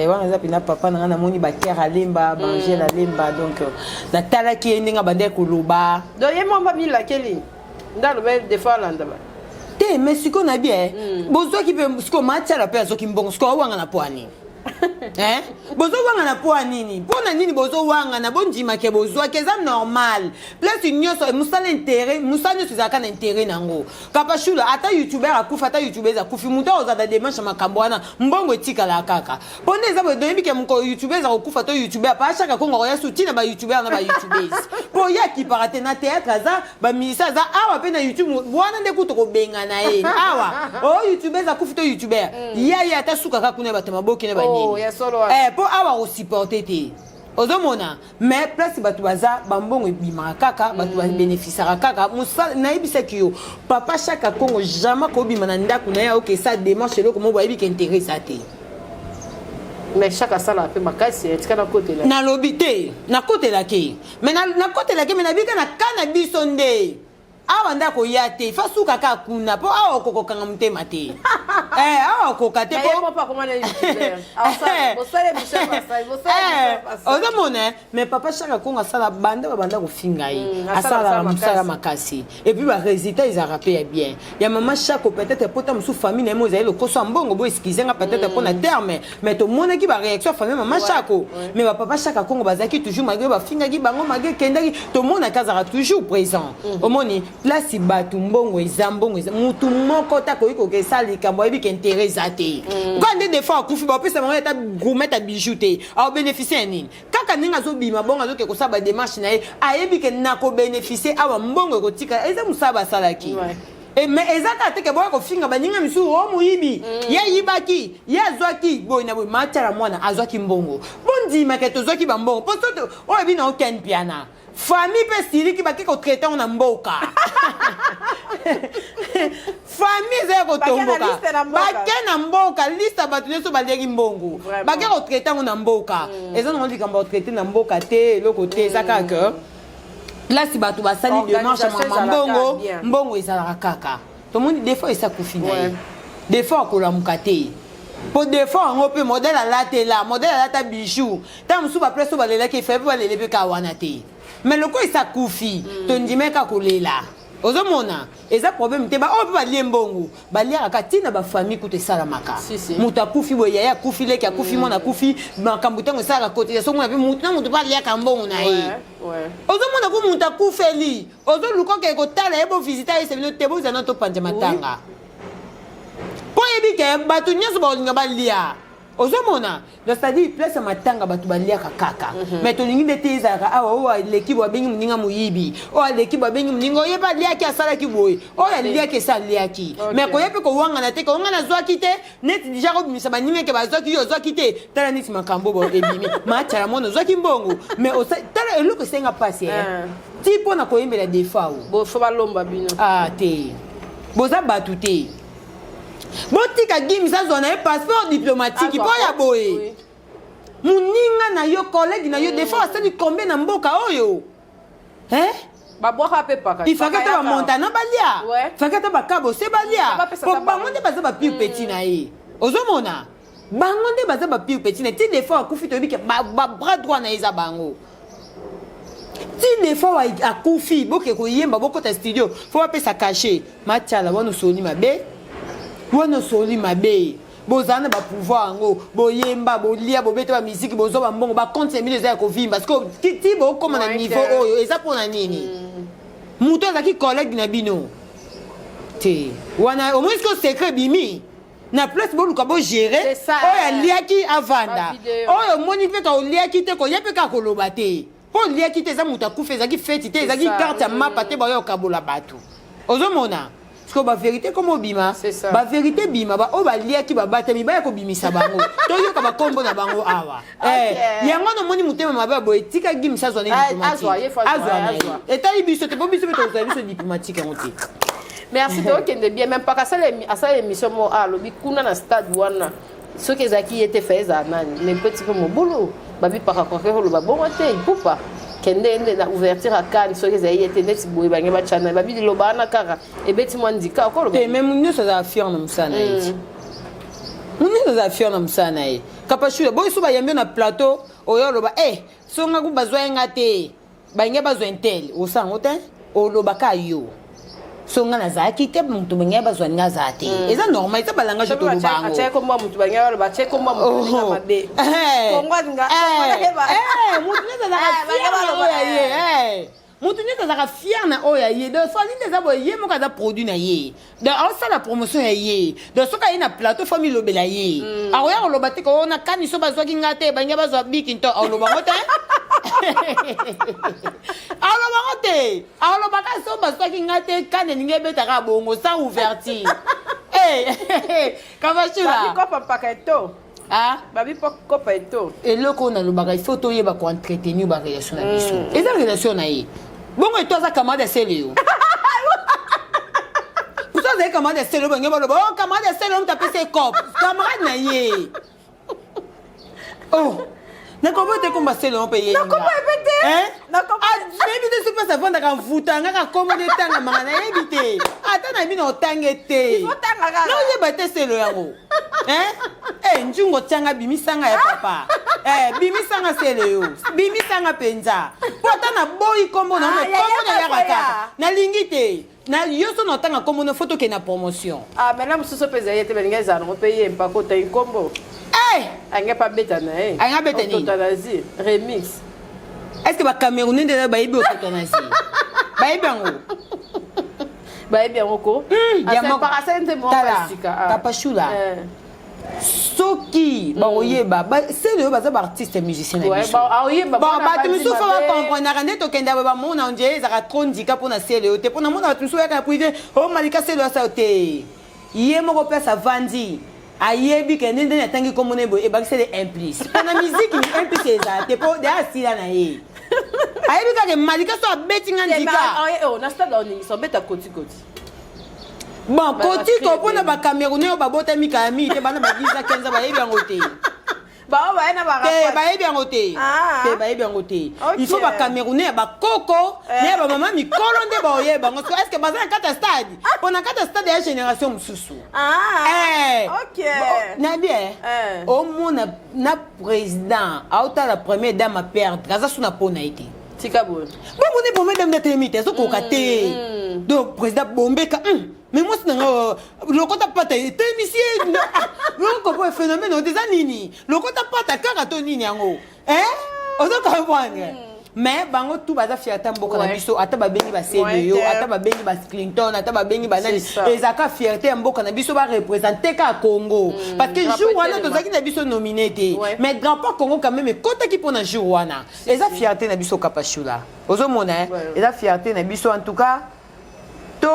Speaker 2: Wana aza mpena papa na nga. Namoni bakere alemba, baangele alemba, donc natalaki ye ndenge abandaki koloba.
Speaker 3: Donc ye mwa bamilakeli nde aloba defo alanda ba.
Speaker 2: Te, mais sikoyo nayebi bozwaki mpe, sikoyo matiala mpe azwaki mbongo, sikoyo awanga na po anini? Eh? Bozowangana mpo ya nini? Mpo na nini bozowangana? Bondima ke bozwaki, eza normal. Place nyonso mosala intérêt, mosala nyonso ezalaka na intérêt nango. Kapashula ata youtuber akufi, ata youtubeuse akufi, moto akozala na démarche ya makambo wana, mbongo etikalaka kaka. Mpo nde eza boye, toyebi ke mokolo youtubeuse akokufa to youtuber, pa Shaka Kongo akoya su ntina ba youtuber na ba youtubeuse. Mpo ye akipaka te na théâtre aza, ba musicien aza awa mpe na YouTube wana nde kutu kobengana ye awa. Oh youtubeuse akufi to youtuber. Ya ye ata suka kaka kuna bato maboki na banini.
Speaker 3: Oh, ya solo wana.
Speaker 2: Eh, mpo awa akosupporte te. Ozomona, mais place bato baza bambongo ebimaka kaka, bato babénéficiaka kaka. Mosala nayebisaki yo, papa Shaka Kongo jamais kobima na ndako na ye aoke esa démarche eloko moko bayebi ke intérêt eza te.
Speaker 3: Mais chaque asala mpe makasi etika nakotela.
Speaker 2: Nalobi te, nakotelaki, mais nakotelaki, mais nabika na ka na biso nde awa nde akoya te, fa suka kaka kuna mpo awa okokokanga motema te. Eh, awa okoka te.
Speaker 3: Mais ye mpo akoma na youtubeur. Bosala émission basali, bosala émission basali.
Speaker 2: Ozomona, mais papa Shaka Kongo asala banda babanda kofinga ye,
Speaker 3: asala
Speaker 2: asalaka
Speaker 3: mosala
Speaker 2: mosala makasi et puis barésultat ezalaka mpe ya bien. Ya mama Shako peut-être pota mosusu famille na ye mo ezali lokoso ya mbongo, bo excuse nga peut-être mpo na terme, mais tomonaki baréaction ya famille mama Shako, mais bapapa Shaka Kongo bazalaki toujours malgré bafingaki bango, malgré ekendaki, tomonaki azalaka toujours présent. Omoni place bato mbongo eza, mbongo eza, mutu moko ta koki kokesa likambo ayebi ke intérêt eza te. Kaka nde des fois akufi, bapesa bango ata gourmette ya bijou te, aobénéficie ya nini? Kaka ndenge azobima bongo, azoke kosala badémarche na ye, ayebi ke nakobénéficie awa, mbongo ekotika, eza mosala basalaki. Mais eza kaka te ke boya kofinga baninga misusu o moyibi, ye ayibaki, ye azwaki boye na boye. Matiala mwana azwaki mbongo, bondimaka tozwaki bambongo mpo so oyo bino okende piana famille mpe siliki bake kotraite yango na mboka. Famille eza ya kotomboka,
Speaker 3: liste na mboka.
Speaker 2: Bake na mboka, liste ya bato nyonso baliaki mbongo, bake kotraite yango na mboka. Eza nango likambo ya kotraite na mboka te, eloko te, eza kaka ke place bato basali démarche ya
Speaker 3: Organisation
Speaker 2: mama
Speaker 3: ezalaka
Speaker 2: mbongo,
Speaker 3: bien.
Speaker 2: mbongo ezalaka kaka. Tomoni des fois esa kufi na ye, des fois akolamuka te, mpo des fois yango mpe modèle alatela, modèle alata bijou, ntango mosusu baplace oyo balelaki efaye mpe balele mpe kaka wana te. Mais lokola esa kufi, tondima kaka kolela. Ozomona eza problème te. Baoyo mpe balie mbongo baliaka kaka ntina bafamille kutu esalamaka.
Speaker 3: Si, si.
Speaker 2: Moto akufi boye, yaya akufi, leki akufi, mwana akufi, makambo ntango esalaka cotisation mona mpe motu na motu mpe aliaka mbongo na ye. Ozomona ko moto akufeli, ozoluka okeke kotala ye, bovisite ayesa bino te, bozala na topanza matanga mpo oyebi ke bato nyonso bakolinga balia. Ozomona, donc c'est-à-dire place ya matanga bato baliaka kaka. Mais tolingi nde te ezalaka awa oyo aleki boye abengi moninga moyibi, oyo aleki boye abengi moninga oyo ye aliaki, asalaki boye, oyo aliaki esi aliaki. Mais koya mpe kowangana te, kowanga nazwaki te, neti déjà kobimisa baninga ke bazwaki, yo ozwaki te. Tala neti makambo bo ebimi, matiala mwana ozwaki mbongo, mais tala eloko esenga mpasi ti mpo na koyembela defao.
Speaker 3: Bofo balomba bino.
Speaker 2: Ah te, boza bato te, botika Gims azwa na ye passeport diplomatique mpo ya boye. Moninga na yo, collègue na yo, des fois asali combien na mboka oyo, hein?
Speaker 3: Babwaka mpe paka.
Speaker 2: Ifaki ata bamontana balia, faki ata bakabose balia,
Speaker 3: Bapesa
Speaker 2: po
Speaker 3: ata
Speaker 2: bango
Speaker 3: bango.
Speaker 2: nde baza bapire petit na ye. Ozomona bango nde baza bapire petit na ye ti des fois akufi, toyebi ke babras droit na ye eza bango. Ti des fois akufi, boke koyemba, bokota studio, fo bapesa cachet. Matiala wana osoli mabe, wana osoli mabe. Bozala na bapouvoir yango, boyemba, bolia, bobeta bamiziki, bozwa bambongo, bacompte ya bino eza ya kovimba. Parce que ti bokóma na
Speaker 3: Ouais,
Speaker 2: niveau oyo, eza mpona nini? Moto azalaki collègue na bino te wana, omoni siko secret bimi na place, boluka bogere.
Speaker 3: C'est ça.
Speaker 2: Oyo aliaki avanda,
Speaker 3: Bavideo.
Speaker 2: oyo omoni mpe ka oliaki te, koya mpe kaka koloba te mpo oliaki te. Eza moto akufi, ezalaki feti te, ezalaki
Speaker 3: ça.
Speaker 2: carte ya mapa te, baoya kokabola bato. Ozomona parce que bavérité komo obima.
Speaker 3: C'est ça.
Speaker 2: Bavérité bima, baoyo baliaki babatami, baya kobimisa bango, toyoka bakombo na bango awa. Eh, yango wana omoni motema mabe ya boye, tika Gims azwa ne
Speaker 3: Ah,
Speaker 2: diplomatique.
Speaker 3: azwa, ye fo azwa,
Speaker 2: Azwa na ye.
Speaker 3: azwa.
Speaker 2: Etali biso te, mpo biso mpe tokozala biso diplomatique yango te.
Speaker 3: Merci, tokende bien. Mais mpaka asala émission moko, alobi kuna na stade wana, soki ezalaki ye te, fa ezala nani? Mais petit mpe mobulu babi paka koke koloba bongo te. Ipupa kende nde na ouverture ya kane, soki ezali ye te, neti boye bange bacana babi liloba wana kaka ebeti mwa ndika okoloba.
Speaker 2: Te, mais moto nyonso azala fier na mosala na ye ti, moto nyonso azala fier na mosala na ye. Kapashula boye so bayambi yo na plateau, oyo oloba e so nga ku bazwa ye nga te, balingi bazwa intel, osala yango te, olobaka yo. So nga nazalaki te, moto bangai bazwa nga azala te. Eza normal, eza balangage toloba yango.
Speaker 3: Atie kombo ya motu bangai baloba, atie kombo ya motu ndenge mabe. Kongo alinga
Speaker 2: Motu nyonso azalaka fier na oyo ya ye. Motu nyonso azalaka fier na oyo ya ye. Donc Fally nde eza boye, ye moko aza produit na ye, donc aosala promotion ya ye. Donc soki aye na plateau, faut milobela ye. Akoya koloba te ko na kani so bazwaki nga te, bangi bazwa biki nto. Aloba ngo te, aloba ngo te, alobaka so bazwaki nga te, kani elingi ebetaka bongo sans ouverture. Kapashula.
Speaker 3: Babi mpaka eto.
Speaker 2: Ah?
Speaker 3: Babi kopa eto.
Speaker 2: Eloko oyo nalobaka, il faut toyeba koentretenir barelation na biso. Eza relation na ye bongo, eto aza camarade ya sele yo moto azali camarade ya sele oyo, bange baloba o camarade ya sele oyo, moto apesi ecope camarade na ye. Oh, nakombo te, komba sele oyo mpe ye.
Speaker 3: Nakombo ebe te.
Speaker 2: Nayebi te soki mpasi avandaka mvuta ngaka kombo nde etangamaka, nayebi te. Ata nayebi na otange te, naoyeba te selo yango. Njungo tianga, bimisanga ya papa, bimisanga sele yo, bimisanga mpenza, mpo ata naboyi kombo na kombo na yaka kaka, nalingi te na yo. So na otanga kombo na, faut tokende na promotion.
Speaker 3: Ah, maintenant mosusu mpe ezali ye te, balingi ezala nango mpe ye mpaka otangi kombo. Ange mpe abeta na ye.
Speaker 2: Ange abeta nini?
Speaker 3: Ototanazi remix.
Speaker 2: Est ce que bacamerounais nde bayebi ototanazi? Bayebi yango?
Speaker 3: Bayebi yango ko. Asali nde moko ya sika.
Speaker 2: Kapashula, soki bakoyeba sele oyo, baza baartiste musicien na biso. Bato misusu faut bacomprenaka nde tokenda boye, bamona ondie ezalaka trop ndika mpona sele oyo te, mpona mona bato misusu oyaka na privé o malika sele oyo asala te. Ye moko place avandi ayebi ke nde ndeni atangi kombo na ye boye, ebakisele un plus mpona miziki. Un plus ezala te, mpo deya asila na ye, ayebi kaka malika so abeti nga ndika.
Speaker 3: Na stade aoningisa, obeta kotikoti.
Speaker 2: Bon, kotiko mpona bacamerounais oyo babotami kala mingi te, bana ba 10 15, bayebi yango te.
Speaker 3: Bao baye na
Speaker 2: Te, bayebi yango te. Te, bayebi yango te. Il faut bacamerounais ya bakoko na ya bamama mikolo nde baoyeba yango. Est ce que baza na kati ya stade? Mpo na kati ya stade ya génération mosusu na bien omona na président aotala première dame aperdre, aza su na mpo na ye te.
Speaker 3: Tika boye.
Speaker 2: Bongo nde première dame nde atelemi te, azokoka te. Donc président bombeka, mais mwasi na nga lokota pata etelemisi ye. Okopo phénomène oyo eza nini? Lokota pata kaka to nini yango, ozo comprendre? Mais bango tout baza fierté mboka na biso. Ata babengi basele yo, ata babengi baclinton, ata babengi banani, ezalaka fierté ya mboka na biso, bareprésente kaka Congo, parce que jour wana tozalaki na biso nominé te, mais drapeau Congo quand même ekotaki mpona jour wana. Eza fierté na biso, Kapashula, ozomona, eza fierté na biso. En tout cas, to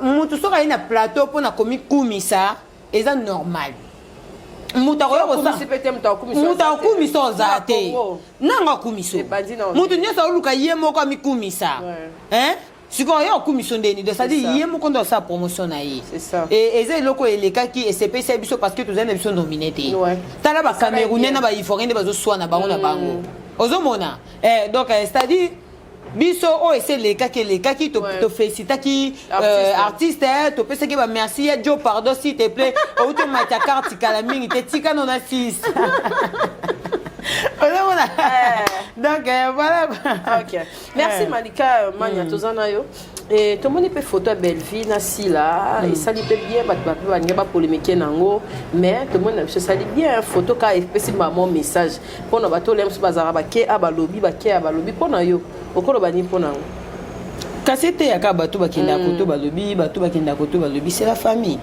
Speaker 2: mutu soki aye na plateau mpona komikumisa, eza normal. Moto akokumisa ozala te, nanga akumisa moto nyonso aoluka ye moko amikumisa. Sikoyo ye akumisa ndeni? Donc c'est-à-dire ye moko nde asala promotion na ye. Eza eloko elekaki, esepesi biso parce que tozali na biso nominé te. Tala bacamerounais na baivoirien nde bazoswana bango na bango, ozomona. Donc c'est-à-dire biso oyo esi elekaki, elekaki. Tofélicitaki artiste, topesaki bamerci ya jo. Pardon, s'il te plaît, outi omata carte kala mingi te, tika no na 6, ozomona. Donc voilà.
Speaker 3: Ok, merci Malika Mania. Toza na yo. Tomoni mpe photo ya Bellevie na Sila, esali mpe bien. Bato bape balingi bapolémique nango, mais tomoni na biso esali bien. Photo kaka epesi mamo message mpona bato oyo mosusu bazalaka bake a balobi, bake a balobi. Mpona yo, okoloba nini mpona yango?
Speaker 2: Kasi eteyaka bato bakendaka koto balobi, bato bakendaka koto balobi, c'est la famille.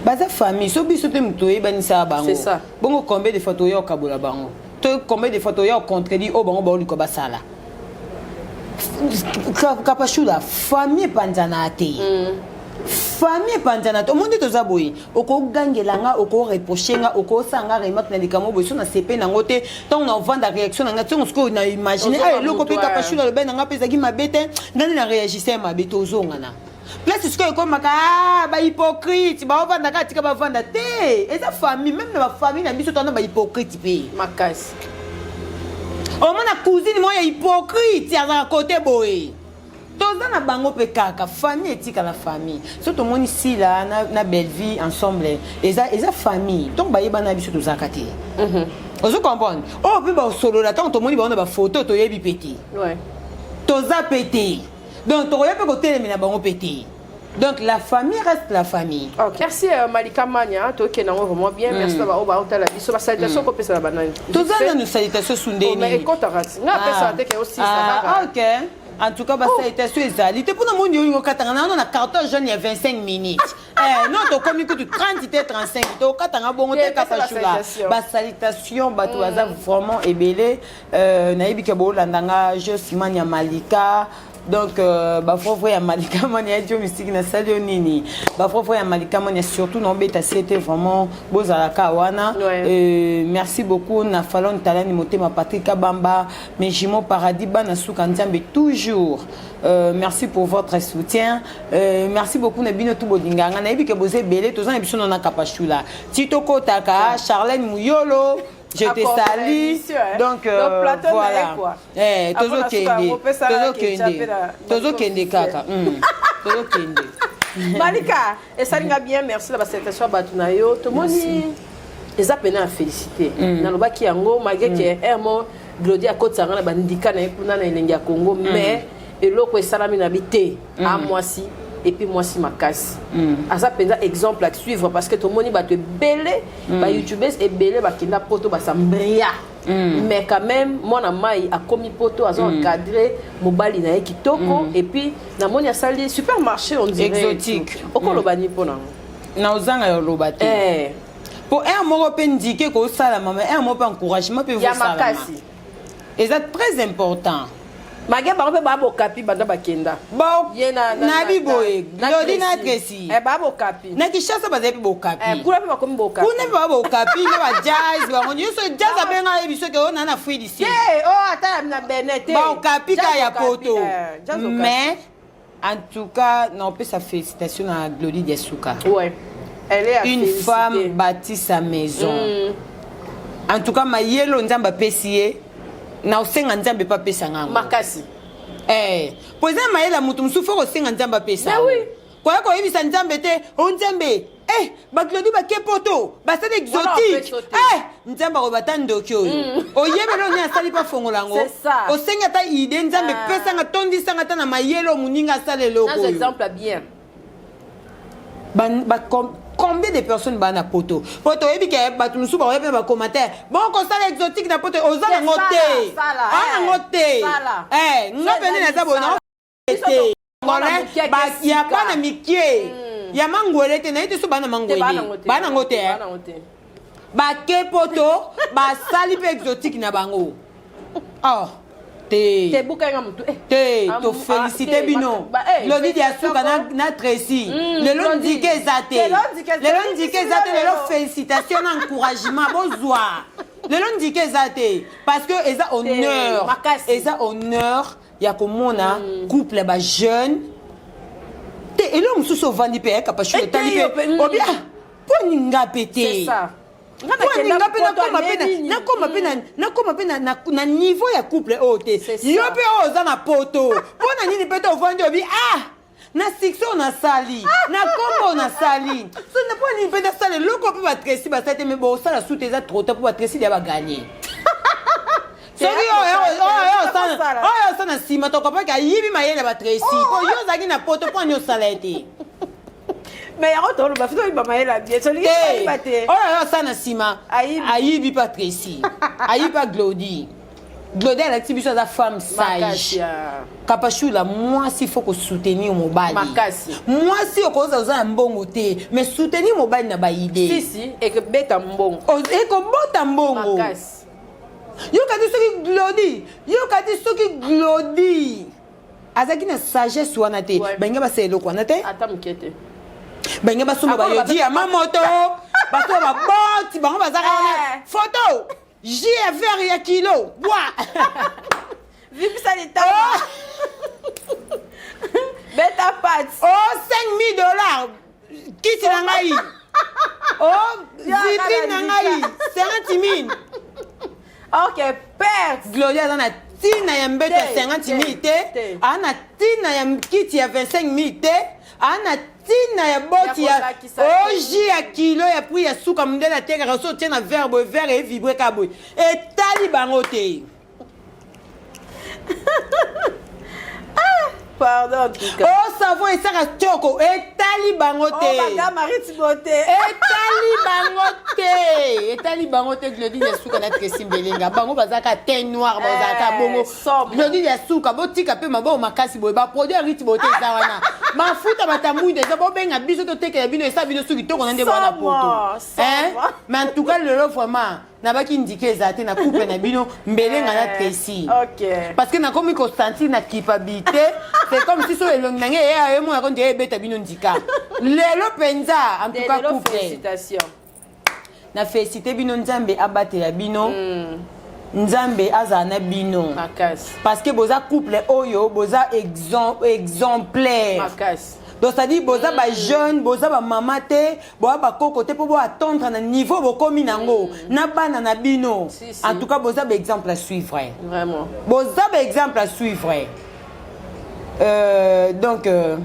Speaker 2: Baza famille. So biso te moto oyebanisaka bango bongo. Combien de fois toya kokabola bango to combien de fois toya kocontredire oyo bango baoluka basala? Kapashula, famille epanzana te, famille epanzana te. Omoni nde toza boye, okogangela nga, okoreproche nga, okosala nga remarque na likambo boye, so na sepe nango te, ntango na ovanda réaction na nga ntongo sikoyo na imagine a eloko mpe Kapashula alobai na nga mpe ezalaki mabe te, nga nde na réagisse mabe. Tozongana place sikoyo ekomaka bahypocrite baovandaka, tika bavanda te. Eza famille, même na bafamille na biso twana bahypocrite mpe.
Speaker 3: Makasi.
Speaker 2: Omona cousine moko ya hypocrite azalaka kote boye, toza na bango mpe kaka famille, etikala famille. So tomoni Sila na Bellevie ensemble, eza famille. Ntongo bayebana, biso tozalaka te. Ozo comprendre? Oyo mpe basolola, ntango tomoni bango na bafoto, toyebi mpe te, toza mpe te. Donc tokoya mpe kotelemela bango mpe te. Donc la famille reste la famille.
Speaker 3: Ok. Merci euh, Malika Mania, tokende yango vraiment bien. Mm. Merci na baoyo baotala biso. Ba salutation mm. kopesa na banani.
Speaker 2: Toza nanu salutation sunde
Speaker 3: oh, mais ekotaka ti. Nga apesa ah. te ke osisa
Speaker 2: ah,
Speaker 3: kaka.
Speaker 2: Ok. En tout cas, ba oh. salutation ezali te mpona moni olingo katanga na na carton jaune ya 25 minutes. Eh, non tokomi kutu 30 te 35 tokatanga bongo te kapashula. Ba salutation bato baza mm. vraiment ebele. Euh, nayebi ke bolanda nga Josimania Malika donc euh, bafrofro ya malika mani ya dio misiki nasali yo nini bafrofro ya malika mani surtout naobeta sete vraiment bozalaka wana ouais. euh, merci beaucoup na falon talani motema patrik kabamba mes jumeaux paradis bana suka nzambe toujours euh, merci pour votre soutien euh, merci beaucoup na bino tu bolinganga nayebi ke boza ebele toza na biso nona kapashula ti tokotaka charlène muyolo je te salue donc, euh,
Speaker 3: donc
Speaker 2: voilà
Speaker 3: quoi.
Speaker 2: Eh, tozokende tozokende tozokende kaka hmm. tozokende
Speaker 3: malika esali nga bien merci na basalutation ya bato na yo tomoni eza pena ya félicité mm. nalobaki yango malgré mm. ke air mo glodi akotisa nga na bandika na ye kuna na elengi ya congo mm. mais eloko esalami na bi te mm. a mwasi epuis mwasi makasi mm. aza mpenza exemple à suivre parce que tomoni bato ebele mm. bayoutubes ebele bakenda poto basambria mm. mais quand même mwana mai akomi poto aza mm. encadré mobali na ye kitoko mm. et puis namoni asali supermarché on dirait
Speaker 2: exotique
Speaker 3: okoloba mm. ni mpo nango
Speaker 2: na ozanga ya oloba te
Speaker 3: eh.
Speaker 2: po heure moko mpe ndike kosalama mais heure moko mpe encouragement mpe
Speaker 3: ya makasi
Speaker 2: eza très important
Speaker 3: mage bango mpe baa bokapi banda bakenda
Speaker 2: nabi boye glodi na tresi
Speaker 3: eh, baa bokapi
Speaker 2: na kinshasa bazali mpe bokapi
Speaker 3: eh, kuna mpe bakomi bokapi
Speaker 2: kuna mpe baa bokapi na bajazz bango nyonso jazz abenga ye biso ke oyo na na fruit du ciel
Speaker 3: o oh, ata na benin te
Speaker 2: baokapi ka ya poto
Speaker 3: eh,
Speaker 2: mais en tout cas naopesa félicitation na glodi diasuka
Speaker 3: ouais. Elle est à
Speaker 2: une femme bâtit sa maison mm. en tout cas mayele oyo nzambe apesi ye na osenga nzambe mpe apesa nga yango
Speaker 3: makasi
Speaker 2: eh, po eza mayele ya moto mosusu fo kosenga nzambe apesa
Speaker 3: Mais oui.
Speaker 2: koya koyebisa nzambe te o nzambe eh, baglodi bake poto basali exotique
Speaker 3: apesa te.
Speaker 2: eh, nzambe akoba ata ndoki oyo mm. oyebeli oyo nini asali mpe afongola yango
Speaker 3: C'est ça.
Speaker 2: osengi ata ide nzambe
Speaker 3: Ah.
Speaker 2: pesanga tondisanga ata na mayele oyo moninga asala eloko
Speaker 3: nazo
Speaker 2: oyo
Speaker 3: exemple ya bien
Speaker 2: ba, ba, com, combien de personnes baa na poto po toyebi ke bato mosusu bakoya mpe na bacommentaire bon kosala exotique na poto oza nango te
Speaker 3: sala,
Speaker 2: oza
Speaker 3: eh,
Speaker 2: nango te
Speaker 3: sala.
Speaker 2: Eh, nga
Speaker 3: So
Speaker 2: pene
Speaker 3: ezali
Speaker 2: naza boye
Speaker 3: sala.
Speaker 2: nango
Speaker 3: Biso
Speaker 2: te
Speaker 3: bana
Speaker 2: Congolais,
Speaker 3: moke
Speaker 2: ba-
Speaker 3: ake
Speaker 2: ya
Speaker 3: sika.
Speaker 2: bana mike ya mangwele te naye te so bana
Speaker 3: Te,
Speaker 2: mangwele
Speaker 3: baa nango te
Speaker 2: baa nango te
Speaker 3: Baa
Speaker 2: eh.
Speaker 3: nango te
Speaker 2: bake poto basali mpe exotique na bango oh te
Speaker 3: te buka nga mutu eh.
Speaker 2: te
Speaker 3: Am-
Speaker 2: tofélicité
Speaker 3: ah, te,
Speaker 2: bino
Speaker 3: ba- eh,
Speaker 2: lodi dia suka na,
Speaker 3: félicitations.
Speaker 2: na tracy
Speaker 3: Mm,
Speaker 2: lelo
Speaker 3: Lodi.
Speaker 2: ndike eza te
Speaker 3: Lelo ndike eza-
Speaker 2: lelo ndike eza te lelo
Speaker 3: lelo.
Speaker 2: félicitation na encouragement bozwa lelo ndike eza te parce que eza honneur
Speaker 3: makasi.
Speaker 2: eza honneur ya komona couple ya bajeune te eloko mosusu ovandi mpe ayaka pashu otali mpe obi ah mpo ninga mpe te mpo ninga mpe nakoma mpe nakoma mpe nakoma mpe na niveau ya couple oyo te yo mpe oyo oza na poto mpo na nini mpe te ovandi obi ah na succès oyo nasali na nkombo oyo nasali so na mpo nini mpe nasala eloko mpe batresi basali te me bosala su te eza trop tard mpo batresi deya baganye soki oyo osala na nsima tokopaki ayibi mayele ya batresi mpo yo ozalaki na poto mpo ani osala ye te
Speaker 3: mais yango toloba fito oyiba mayele ya bien tolingi oyiba te
Speaker 2: oyo osala na nsima ayibi mpa tracy ayibi mpa glodi Glodie alakisi biso aza femme sage. Kapashula mwasi faut ko soutenir mobali.
Speaker 3: Makasi.
Speaker 2: Mwasi okoza oza na mbongo te mais soutenir mobali na ba idée.
Speaker 3: Si si ekobeta mbongo.
Speaker 2: Ekobota mbongo.
Speaker 3: Makasi.
Speaker 2: Yoka ti soki Glodie, yoka ti soki Glodie. Azalaki na sagesse wana te.
Speaker 3: Ouais.
Speaker 2: Balingi basala eloko wana te.
Speaker 3: Ata moke te.
Speaker 2: Balingi basomba bayoji ya mamoto, basomba baboti, bango bazaka wana
Speaker 3: Eh.
Speaker 2: photo. Jus ya verre ya kilo. Bois.
Speaker 3: Vipisa litama.
Speaker 2: Oh.
Speaker 3: Beta pat.
Speaker 2: Oh 5000 dollars. Kiti na ngai. Oh vitrine na ngai 50 000.
Speaker 3: Ok, perte.
Speaker 2: Gloria aza na ntina ya mbeto ya 50 000 te. Aza na ntina ya kiti ya 25 000 te. Aza na ntina ya boti ya oji ya kilo ya prix ya suka mondele atekaka so otie na verre boye verre evibre kaka boye etali bango te.
Speaker 3: Ah! Pardon en tout cas.
Speaker 2: Oh savon esaka tioko etali bango te.
Speaker 9: Oh baga Beauté.
Speaker 2: Etali bango te. Etali bango te Glody ya suka na Tracy Mbelenga. Bango bazaka teint noir bazaka eh, bongo. Glody ya suka botika pe maboko makasi boye ba produit ya Rit Beauté eza wana. Mafuta batamwinda eza bobenga biso totekela bino esa bino suki toko na nde wana poto. Hein? Mais en tout cas lelo vraiment nabaki ndike eza te na couple na bino mbelenga na eh, Tracy
Speaker 3: okay.
Speaker 2: parce que nakomi kosentir na culpabilité c'est comme si so elongi na ngai eya ye mona ko ndie ebeta bino ndika lelo mpenza en tout cas couple
Speaker 3: félicitations
Speaker 2: na félicité bino nzambe abatela bino mm. nzambe azala na bino parce que boza couple oyo boza exemplaire
Speaker 3: makasi
Speaker 2: donc c'est-à-dire boza mm. bajeune boza bamama te boya bakoko te mpo bo attendre na niveau bokomi nango mm. na bana na bino
Speaker 3: si, si.
Speaker 2: en tout cas boza baexemple à suivre
Speaker 3: vraiment
Speaker 2: boza baexemple à suivre euh, donc euh,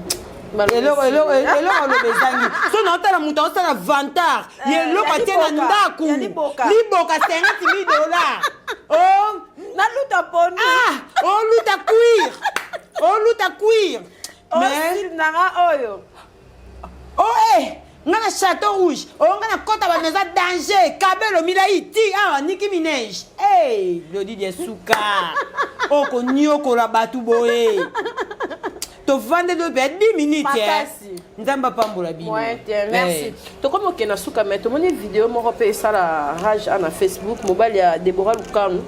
Speaker 2: eloko aloba ezangi so naotala moto aosala vantard ye eh, eloko atie na ndako liboka 50 mille dollars oh.
Speaker 9: naluta ponu
Speaker 2: ah, oluta cuir oluta cuir
Speaker 9: mais nanga oyo
Speaker 2: Oh eh nga na chateau rouge oh nga na kota ba maison danger kabelo milai ti awa Nicki Minaj eh Glody dia suka oko niokola batu boye tovandeli oyo mpe ya 10 minutes eh. nzambe apambola bino
Speaker 3: merci eh. tokomi okende na suka mai tomoni video moko mpe esala rage a na facebook mobali ya debora lukanu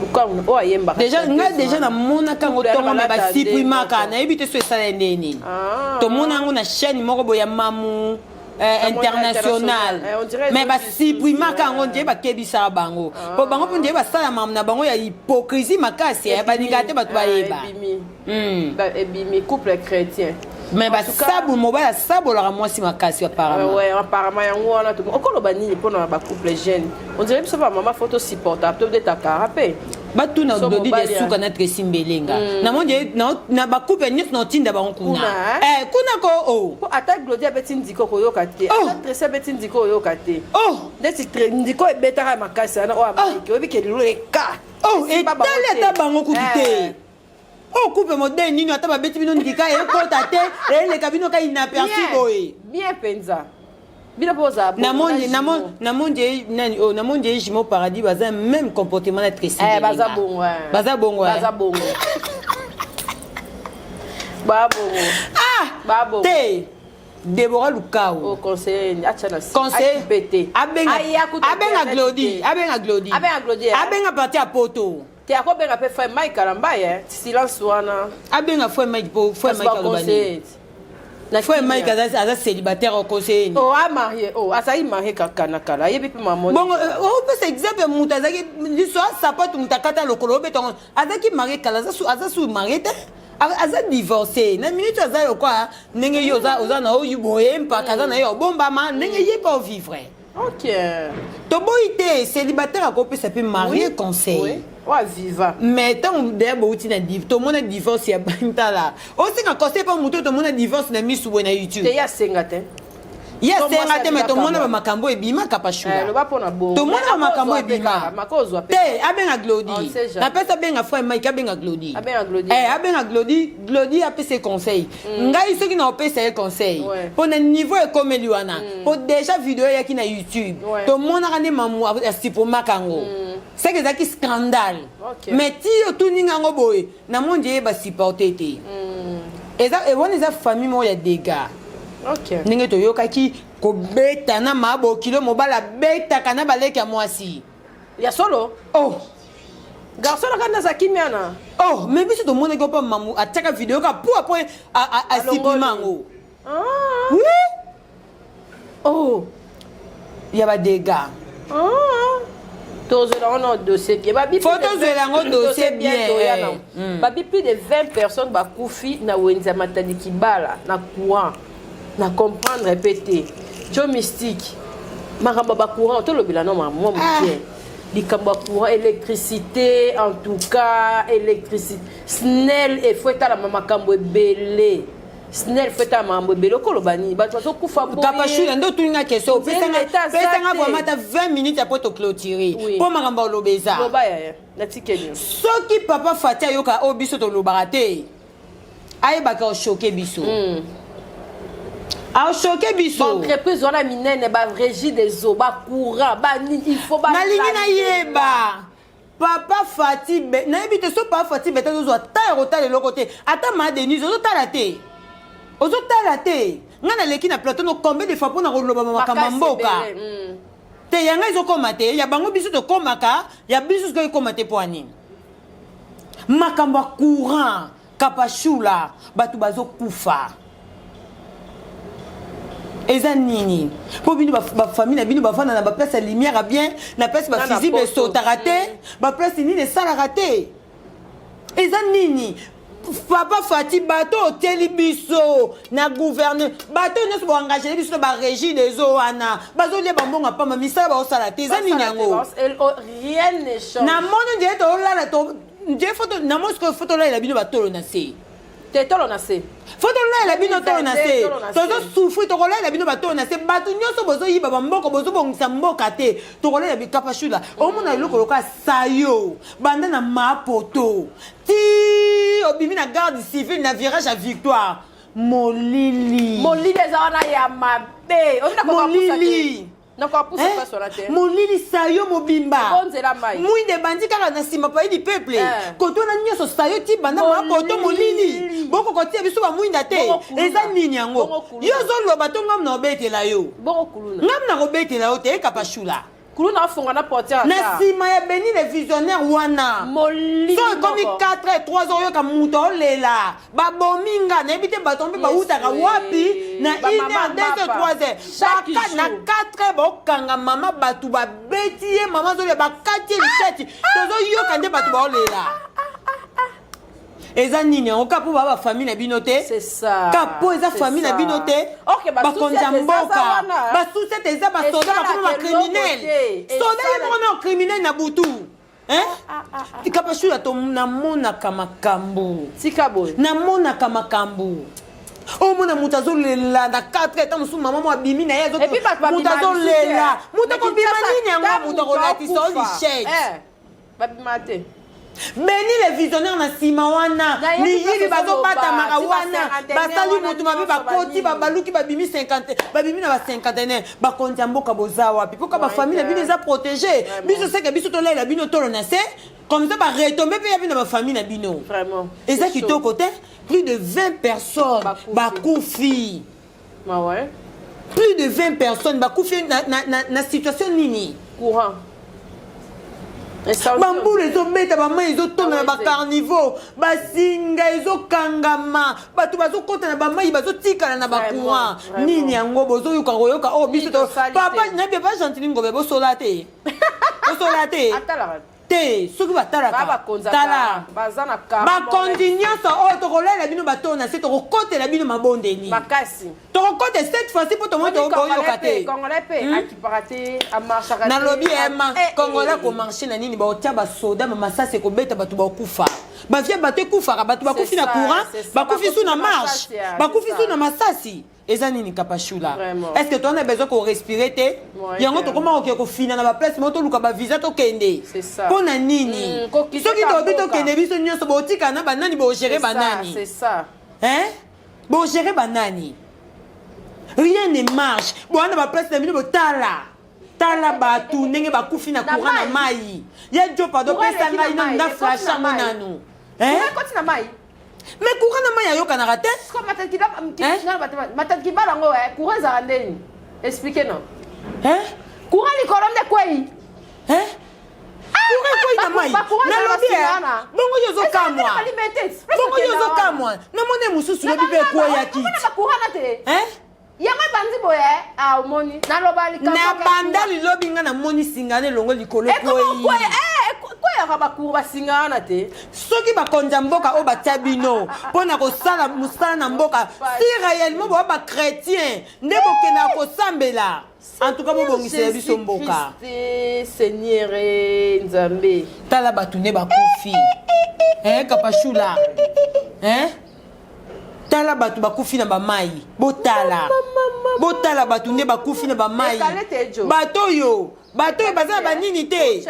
Speaker 3: lukangu oyo ayembaka
Speaker 2: deja ngai deja namonaka yango ntongo me basuprimaka nayebi te so esala ye ndenge nini ah. tomona yango na chaîne moko boye ya mamu eh, international
Speaker 3: eh,
Speaker 2: mais basuprimaka yango nde bakebisaka bango mpo ah. bango mpo nde basala mamu na bango ya hypocrisie makasi eh, balingaka te bato bayeba
Speaker 3: hmm. Ebimi couple chrétien
Speaker 2: mais basabu mobali asabolaka mwasi makasi apparemment
Speaker 3: ouais, apparemment yango wana okoloba nini mpona bacouple jeune on dirait biso bamama fo tosupporta tobetaka mpe
Speaker 2: batuna dodi de suka na Tracy Mbelenga mm. na monde na, na ba couple nyonso na otinda bango kuna
Speaker 3: kuna,
Speaker 2: eh? eh kuna ko oh
Speaker 3: po ata Glody abeti ndiko koyoka te
Speaker 2: oh.
Speaker 3: ata Tracy abeti ndiko oyoka te
Speaker 2: oh
Speaker 3: ndeti ndiko ebetaka makasi wana oyo amaliki oh. oyebi ke lelo eka
Speaker 2: oh etali ata bango kutu te
Speaker 3: eh.
Speaker 2: oyo oh, couple modèle nini ata babeti bino ndika ekota te eleka bino ka inaperçu boye
Speaker 3: bien mpenza bino mpo ozala
Speaker 2: namondi nani oyo oh, namondi ye jumeau paradis baza même comportement na Tracy
Speaker 3: eh, baza bongo eh.
Speaker 2: baza bongo eh.
Speaker 3: baza bongo ba bongo
Speaker 2: ah
Speaker 3: ba bongo
Speaker 2: te Deborah Lukau.
Speaker 3: Oh, conseiller acha na
Speaker 2: conseiller
Speaker 3: PT.
Speaker 2: Abenga abenga Glody, abenga Glody.
Speaker 3: Abenga Glody.
Speaker 2: Abenga parti à Poto.
Speaker 3: Te akobenga mpe frère Mike Kalambay eh. Silence wana.
Speaker 2: Abenga frère Mike po frère Mike aloba nini?
Speaker 3: Na
Speaker 2: frère Mike aza aza célibataire au conseiller.
Speaker 3: Oh, a marié. Oh, azali marié kaka na kala. Ayebi mpe maman.
Speaker 2: Bongo opesa exemple moto azalaki liso sapato moto akata lokolo obeta yango azalaki marié kala aza su aza su marié te. Aza divorcé na minute aza lokwa ndenge yo oza oza na oyo boye mpaka aza na yo obombama ndenge ye mpe ovivre.
Speaker 3: Ok.
Speaker 2: Toboyi te célibataire akopesa mpe marie
Speaker 3: oui.
Speaker 2: conseil.
Speaker 3: Oui. Oyo viva.
Speaker 2: Mais ntango deya bouti na tomona divorce ya bantala osenga conseil mpa moto tomona divorce na misu boye na YouTube.
Speaker 3: Te ye asenga te.
Speaker 2: Ye asenga te mais tomona bamakambo ebima kapashula.
Speaker 3: Eh, loba mpo na bongo.
Speaker 2: Tomona bamakambo ebima.
Speaker 3: Makozwa
Speaker 2: pe. Te abenga Glody. Napesa abenga frère Mike abenga Glody.
Speaker 3: Abenga Glody.
Speaker 2: Eh abenga Glody, Glody apesa conseil. Mm. Ngai soki na opesa ye conseil. Mpo na niveau ekomeli wana. Mpo mm. déjà video eyaki na YouTube.
Speaker 3: Ouais.
Speaker 2: Tomonaka nde mamu asipomaka yango. Mm. Seke ezalaki scandale.
Speaker 3: Okay.
Speaker 2: Mais ti otuni nga yango boye, na monde ye ba supporter te.
Speaker 3: Mm.
Speaker 2: Eza wana eza famille moko ya dégâts.
Speaker 3: Okay.
Speaker 2: Ndenge toyokaki kobeta na mabokilo mobali abetaka na baleki ya mwasi.
Speaker 3: Ya solo?
Speaker 2: Oh.
Speaker 3: Garçon na kanda za kimia na.
Speaker 2: Oh, mais biso tomonaki opa mamu atiaka video ka po après asupprima yango.
Speaker 3: Ah.
Speaker 2: Oui.
Speaker 3: Oh.
Speaker 2: Ya ba dégâts.
Speaker 3: Ah. tozwela yango na dossier bien babi
Speaker 2: Faut tozwela yango dossier bien,
Speaker 3: toya
Speaker 2: eh.
Speaker 3: na babi plus de 20 personnes bakufi na wenze ya matadi kibala na courant na comprendre mpe te jo mystique makambo ya bacourant tolobela no mwa moke likambo ya courant électricité en tout cas électricité snel efo etalama makambo ebele snel fo etala makambo ebele okoloba nini bato bazokufa
Speaker 2: kapashula nde otuni nga question opesanga vraiment ata 20 minutes apres toclôturer mpo makambo oloba eza
Speaker 3: loba yaya natikeli
Speaker 2: soki papa fati ayoka oyo biso tolobaka te. Ayebaka ochoquer biso. Achoquer biso.
Speaker 3: Baentreprise wana minene, barégie des eaux, bacourant, banini, il faut
Speaker 2: Nalingi nayeba papa Fati be, nayebi te so papa Fati bete ozozwa ta ya kotala eloko te. Ata ma Denise ozotala te, ozotala te. Ngai naleki na plateau no combien de fois mpona koloba makambo ya mboka te. Yanga ezokóma te, ya bango biso tokómaka, ya biso sikoyo ekóma te. Mpo ya nini? Makambo ya courant, Kapashula, bato bazokufa, eza nini? Mpo bino bafamille na bino bavanda na baplace ya lumière ya bien, na place bafusible esotaka te, baplace nini esalaka te. Eza nini, papa Fati? Bato otieli biso na gouverne, bato nyonso boengagele biso na barégie des eaux wana, bazolia bambongo ya pamba, misala baosala te. Eza nini yango? Namoni ndie tolala ndie foto, namoni sikoyo fo tolalela bino batolo na se.
Speaker 3: Te, tolo na se.
Speaker 2: Fo tolalela bino tolo na se. Tozosouffrir, tokolalela bino batolo na se. Bato nyonso bozoyiba bamboka, bozobongisa mboka te, tokolela bikapashula. Omona eloko lokola sayo banda na Mapoto ti obimi na Garde civile na virage ya Victoire, molili.
Speaker 3: Molili eza wana ya mabe.
Speaker 2: Molili. Molili, sayo mobimba, mwinda ebandi kaka na nsima Palais du Peuple, koto wana nyonso sayo ti banda Mapoto, molili. Bokokotia biso bamwinda te. Eza nini yango? Yo ozoloba to ngamu na obetela yo? Ngamu na kobetela yo te, ekapashula.
Speaker 3: Kuluna afunga na portière.
Speaker 2: Na nsima ya Beni le Visionnaire wana, so ekomi 4 heures, 3 heures, oyoka moto aolela: "Babomi nga." Nayebi te bato mpe bautaka wapi na 1 heure, 2 heures, 3 heures, na 4 heures baokanga mama, bato babeti ye, mama azolela, bakati ye lishati. Tozoyoka nde bato baolela. Eza nini yango? Ka mpo baa bafamille na bino te, ka mpo eza famille na bino te. Bakonzi ya mboka, basusi ete eza basoda bakoma bacriminel. Soda ye moko na criminel na butu. Kapashula, namonaka makambo.
Speaker 3: Tika boye.
Speaker 2: Namonaka makambo. Omona moto azolela na 4 eta mosusu, mama mo abimi na ye, moto azolela. Moto akobima nini yango? Moto akolatisa o lichete.
Speaker 3: Babima te.
Speaker 2: Beni le Visionnaire na nsima wana, miyibi bazobatamaka wana, basali motu mabe, bakoti, babaluki, babimi 50, babimi na ba cinquantenaire. Bakonzi ya mboka, boza wapi? Mpoka bafamille na bino eza protégé, biso seke biso tolela bino tolo na se comme ça, baretombées mpe ya bino na bafamille na bino. Eza kitoko te. Plus de 20 personnes bakufi. Plus de 20 personnes bakufi na situation nini?
Speaker 3: Courant.
Speaker 2: Bambula ezobeta, bamai ezotonda na bacaniveau, basinga ezokangama, bato bazokɔta na bamai, bazotikala na bacourant. Nini yango bozoyoka koyoka oyo biso? Papa nayebi, papa Gentili Ngobe, bosola te, bosola te te. Soki batalaka, tala bakonzi nyonso oyo, tokolela bino bato na se, tokokotela bino mabondeli
Speaker 3: makasi.
Speaker 2: Tokokote cette fois-ci mpo tomoni tokoyoka te. Nalobi ema Congolais akomarche na nini? Baotia basoda, bamasasi ekobeta, bato bakokufa, bavie bato ekufaka, bato bakufi na courant, bakufi su na marche, bakufi su na masasi. Eza nini, Kapashula? Est ce que toza na besoin korespirer te? Yango tokoma koke kofina na baplace moko, toluka bavisa, tokende. Mpo na nini? Soki tobi tokende biso nyonso, botikala na banani? Bogere banani? Bogere banani? Rien ne marche. Bowana baplace na bino, botala, tala bato ndenge bakufi na courant, na mai ya jo. Pardon, pesa ngai nanu na flash yango nanu.
Speaker 3: Koti na mai.
Speaker 2: Mais courant na mai ayokanaka te.
Speaker 3: Matadi Kibala yango, courant ezalaka ndeni? Explique no. Courant likolo nde kwei.
Speaker 2: Courant ekwei na mai. Nalobi bongo, yo ozokamwa, bongo yo ozokamwa. Namoni mosusu lobi mpe ekweyaki.
Speaker 3: Bacourant te, yango ebandi boye. Omoni, naloba.
Speaker 2: Na banda lilobi nga namoni singa na elongo likolo.
Speaker 3: Ekwei, ekweyaka bakuru basinga wana te.
Speaker 2: Soki bakonzi ya mboka oyo batia bino mpo na kosala mosala na mboka, si réellement boya bachrétien nde bokendaka kosambela, en tout cas bobongisela biso mboka.
Speaker 3: Seigneur Nzambe.
Speaker 2: Tala bato nde bakufi, Kapashula. Tala bato bakufi na bamai. Botala, botala bato nde bakufi na bamai. Bato oyo baza na banini te,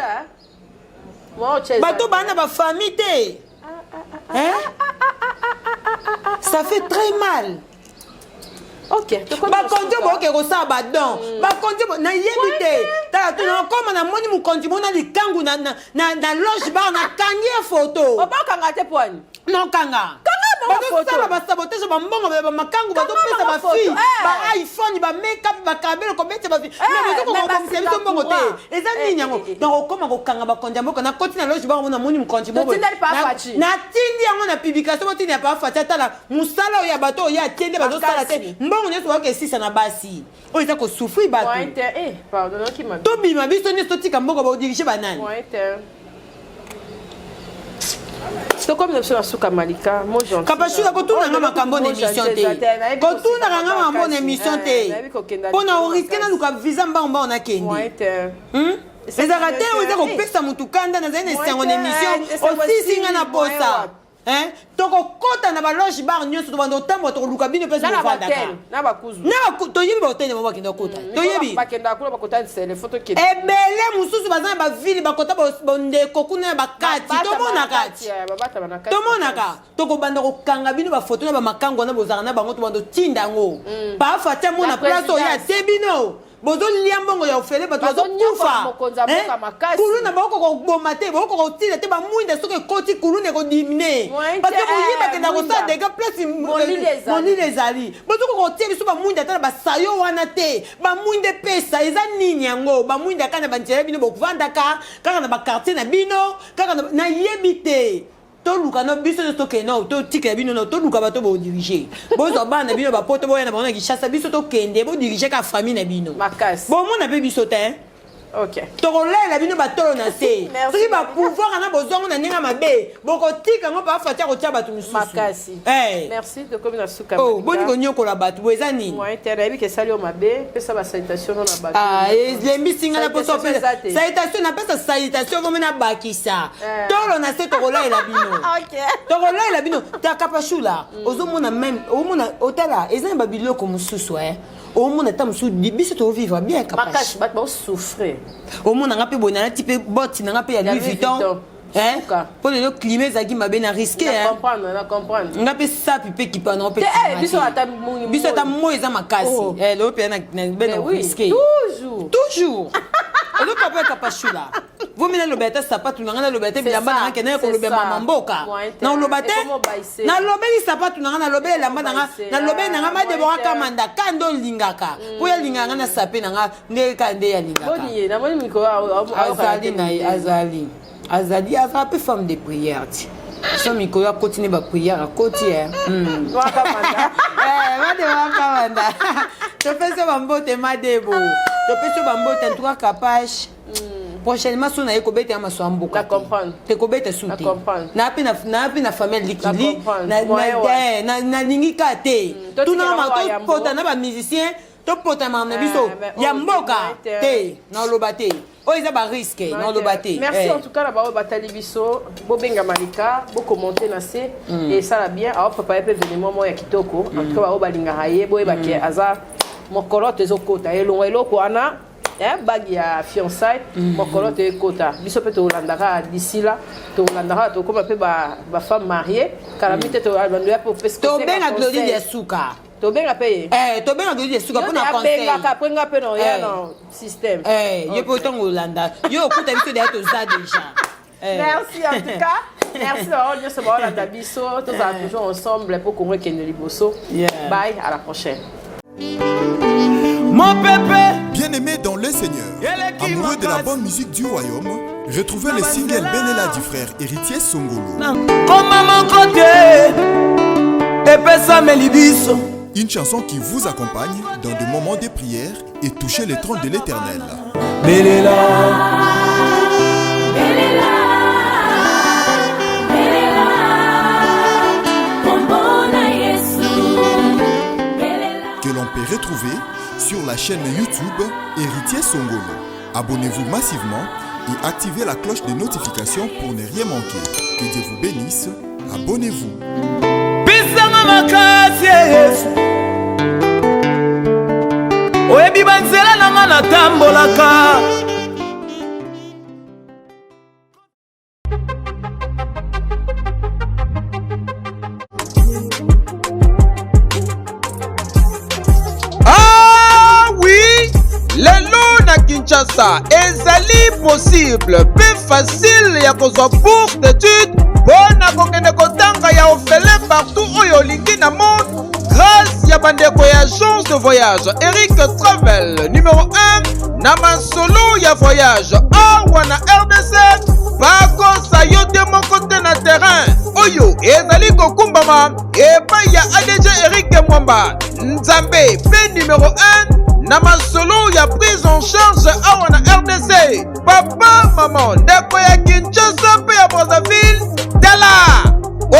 Speaker 2: bato baa na bafamille te. Ça fait très mal. Bakonzi oyo boke kosala badon, bakonzi nayebi te. Tala, tona okoma, namoni mokonzi mona likangu na loge bar, nakangi ye foto.
Speaker 3: Obakanga te poani.
Speaker 2: Nokanga. Bazosala basabotage, bambongo bamakangu bazopesa bafille ba iPhone, bamakeup, bakabelo, kobetisa bafille, mais bozokokobongisa biso mbongo te. Eza nini yango? Donc okoma kokanga bakonzi ya mboka. Nakoti na loge bar, namoni mokonzi. Natindi yango na publication. Botindi ya Pafati, atala mosala oyo ya bato oyo atie nde bazosala te. Mbongo nyonso bayoka esisa na basi oyo eza kosouffrir bato. Tobima biso nyonso, totika mboka, baodirige banani?
Speaker 3: Tokomi na biso na suka. Malika.
Speaker 2: Kapashula, kotunanga makambo na émission te, kotunaka nga makambo na émission te, mpo na orisquer naluka visa mbango mbango nakende. Ezalaka te oyo eza kopesa motu kanda. Nazali na esengo na émission osisi nga na posa. Tokokɔta na baloge bar nyonso, tobanda otambola, tokoluka bino mpe bovandaka. Toyebi bahôtel bango bakenda kokota, toyebi ebele mosusu baza na bavile, bakota bondeko kuna na bakati. Tomonaka, tomonaka. Tokobanda kokanga bino bafoto na bamakango wana bozalaka na bango, tobanda otinda yango. Pafa tia mona place oyo ate bino bozolia mbongo ya ofele, bato bazokufa, kuluna bakoka koboma te, bakoka kotinda te bamwinda. Soki ekoti kuluna ekodiminuer, parce que boye bakenda kosala dégâts place molili ezali. Bozokoka kotia biso bamwinda ata na basayo wana te. Bamwinda epesa eza nini yango? Bamwinda kaka na banzela bino bovandaka, kaka na baquartier na bino, kaka nayebi te. Toluka no biso nyonso tokende no, totikela bino no, toluka bato bodiriger. Bozwa bana na bino bapoto, boya na bango na Kinshasa, biso tokende, bodiriger kaka famille na bino. Bomona mpe biso te. Tokolela bino batolo na se. Soki bapouvoir wana bozwango na ndenge mabe, bokotika yango. Mpa Fati akotia bato mosusu.
Speaker 3: Merci, tokomi na suka.
Speaker 2: Boni konyokola bato bo eza nini?
Speaker 3: Nayebi ke esali yo mabe. Pesa basalutation no na bato.
Speaker 2: Elembisi nga na poso salutation. Napesa salutation vomi nabakisa tolo na se. Tokolayela bino, tokolayela bino. Takapashula, ozomona même, omona, otala, eza na babiloko mosusu. Omona ata mosusu biso tovivre bien.
Speaker 3: Makasi, bato baosouffrir.
Speaker 2: Omona nga mpe boye, nalati mpe botte na nga mpe ya Louis Vuitton mpo lelo climat ezalaki mabe na risque. Nga mpe sapi mpe kipa nango mpe. Biso ata moi eza makasi lelo mpe na risque. Toujours eloko mpe Kapashula vomi naloba ata sapatu na ngai, naloba ata bilamba na ngai, kende koloba mama mboka. Naloba te, nalobeli sapatu na ngai, nalobeli elamba na ngai, nalobeli na ngai Madebora Kamanda ka nde olingaka mpo ye alingaka ngai na sape na ngai nde ka nde ye alingaka. Azali na ye, azali, azali, azala mpe femme de prière ti so mikolo akoti ne baprière akoti. Madebo Kamanda, topesi yo bambote. Madebo, topesi yo bambote. En tout cas, Kapache, prochainement so naye kobeta ya maso ya mboka te, kobeta su te. Naa mpe na famille likili, nalingi ka te. Tunanga, topota na bamusicien, topota makambo na biso ya mboka te. Naloba te, oyo eza barisque, naloba te.
Speaker 3: Merci en tout cas na baoyo batali biso. Bobenga Malika, bokommente na se, esala bien. Aoprépare mpe événement moko ya kitoko. En tout cas, baoyo balingaka ye, boyebake aza mokolo to ezokota elongo eloko wana, bague ya fiançailles. Mokolo to ekota, biso mpe tolandaka. D'ici là tolandaka, tokóma mpe bafemme mariée kala mi te. Bando ya mpe.
Speaker 2: Tobenga Glodide ya suka.
Speaker 3: Tobenga mpe ye.
Speaker 2: Tobenga Glodide ya suka mpona conseil.
Speaker 3: Abengaka mpe nga mpe na oya na système.
Speaker 2: Ye mpe ntango olanda yo, okuta biso deya, toza déjà.
Speaker 3: Merci en tout cas, merci na bango nyonso baolanda biso. Tozala toujours ensemble mpo Kongo ekende liboso. Bye, à la prochaine.
Speaker 10: Mon pépé.
Speaker 11: Bien-aimé dans le Seigneur, amoureux de la bonne musique du royaume, retrouvez le single Belela du frère Héritier Songolo.
Speaker 10: Koma moko te epesameli biso.
Speaker 11: Une chanson qui vous accompagne dans des moments de prière et toucher le trône de l'Éternel.
Speaker 10: Belela.
Speaker 12: Belela, belela, kombo na Yesu, belela.
Speaker 11: Que l'on peut retrouver sur la chaîne YouTube Héritier Songolo. Abonnez-vous massivement et activez la cloche de notification pour ne rien manquer. Que Dieu vous bénisse. Abonnez-vous.
Speaker 10: Pisanga makasi ya Yesu, oyebi banzela na nga natambolaka.
Speaker 13: Tala, ezali possible mpe facile ya kozwa bourse d'étude mpo na kokende kotanga ya ofele partout oyo olingi na monde grâce ya bandeko ya agence de voyage Eric Travel numéro 1 na masolo ya voyage awa na RDC. Bakosa yo te moko te na terrain oyo ezali kokumbama epai ya ADG Eric Mwamba Nzambe mpe numéro 1 na masolo ya prise en charge awa na RDC. Papa, mama, ndeko ya Kinshasa mpe ya Brazzaville, tala,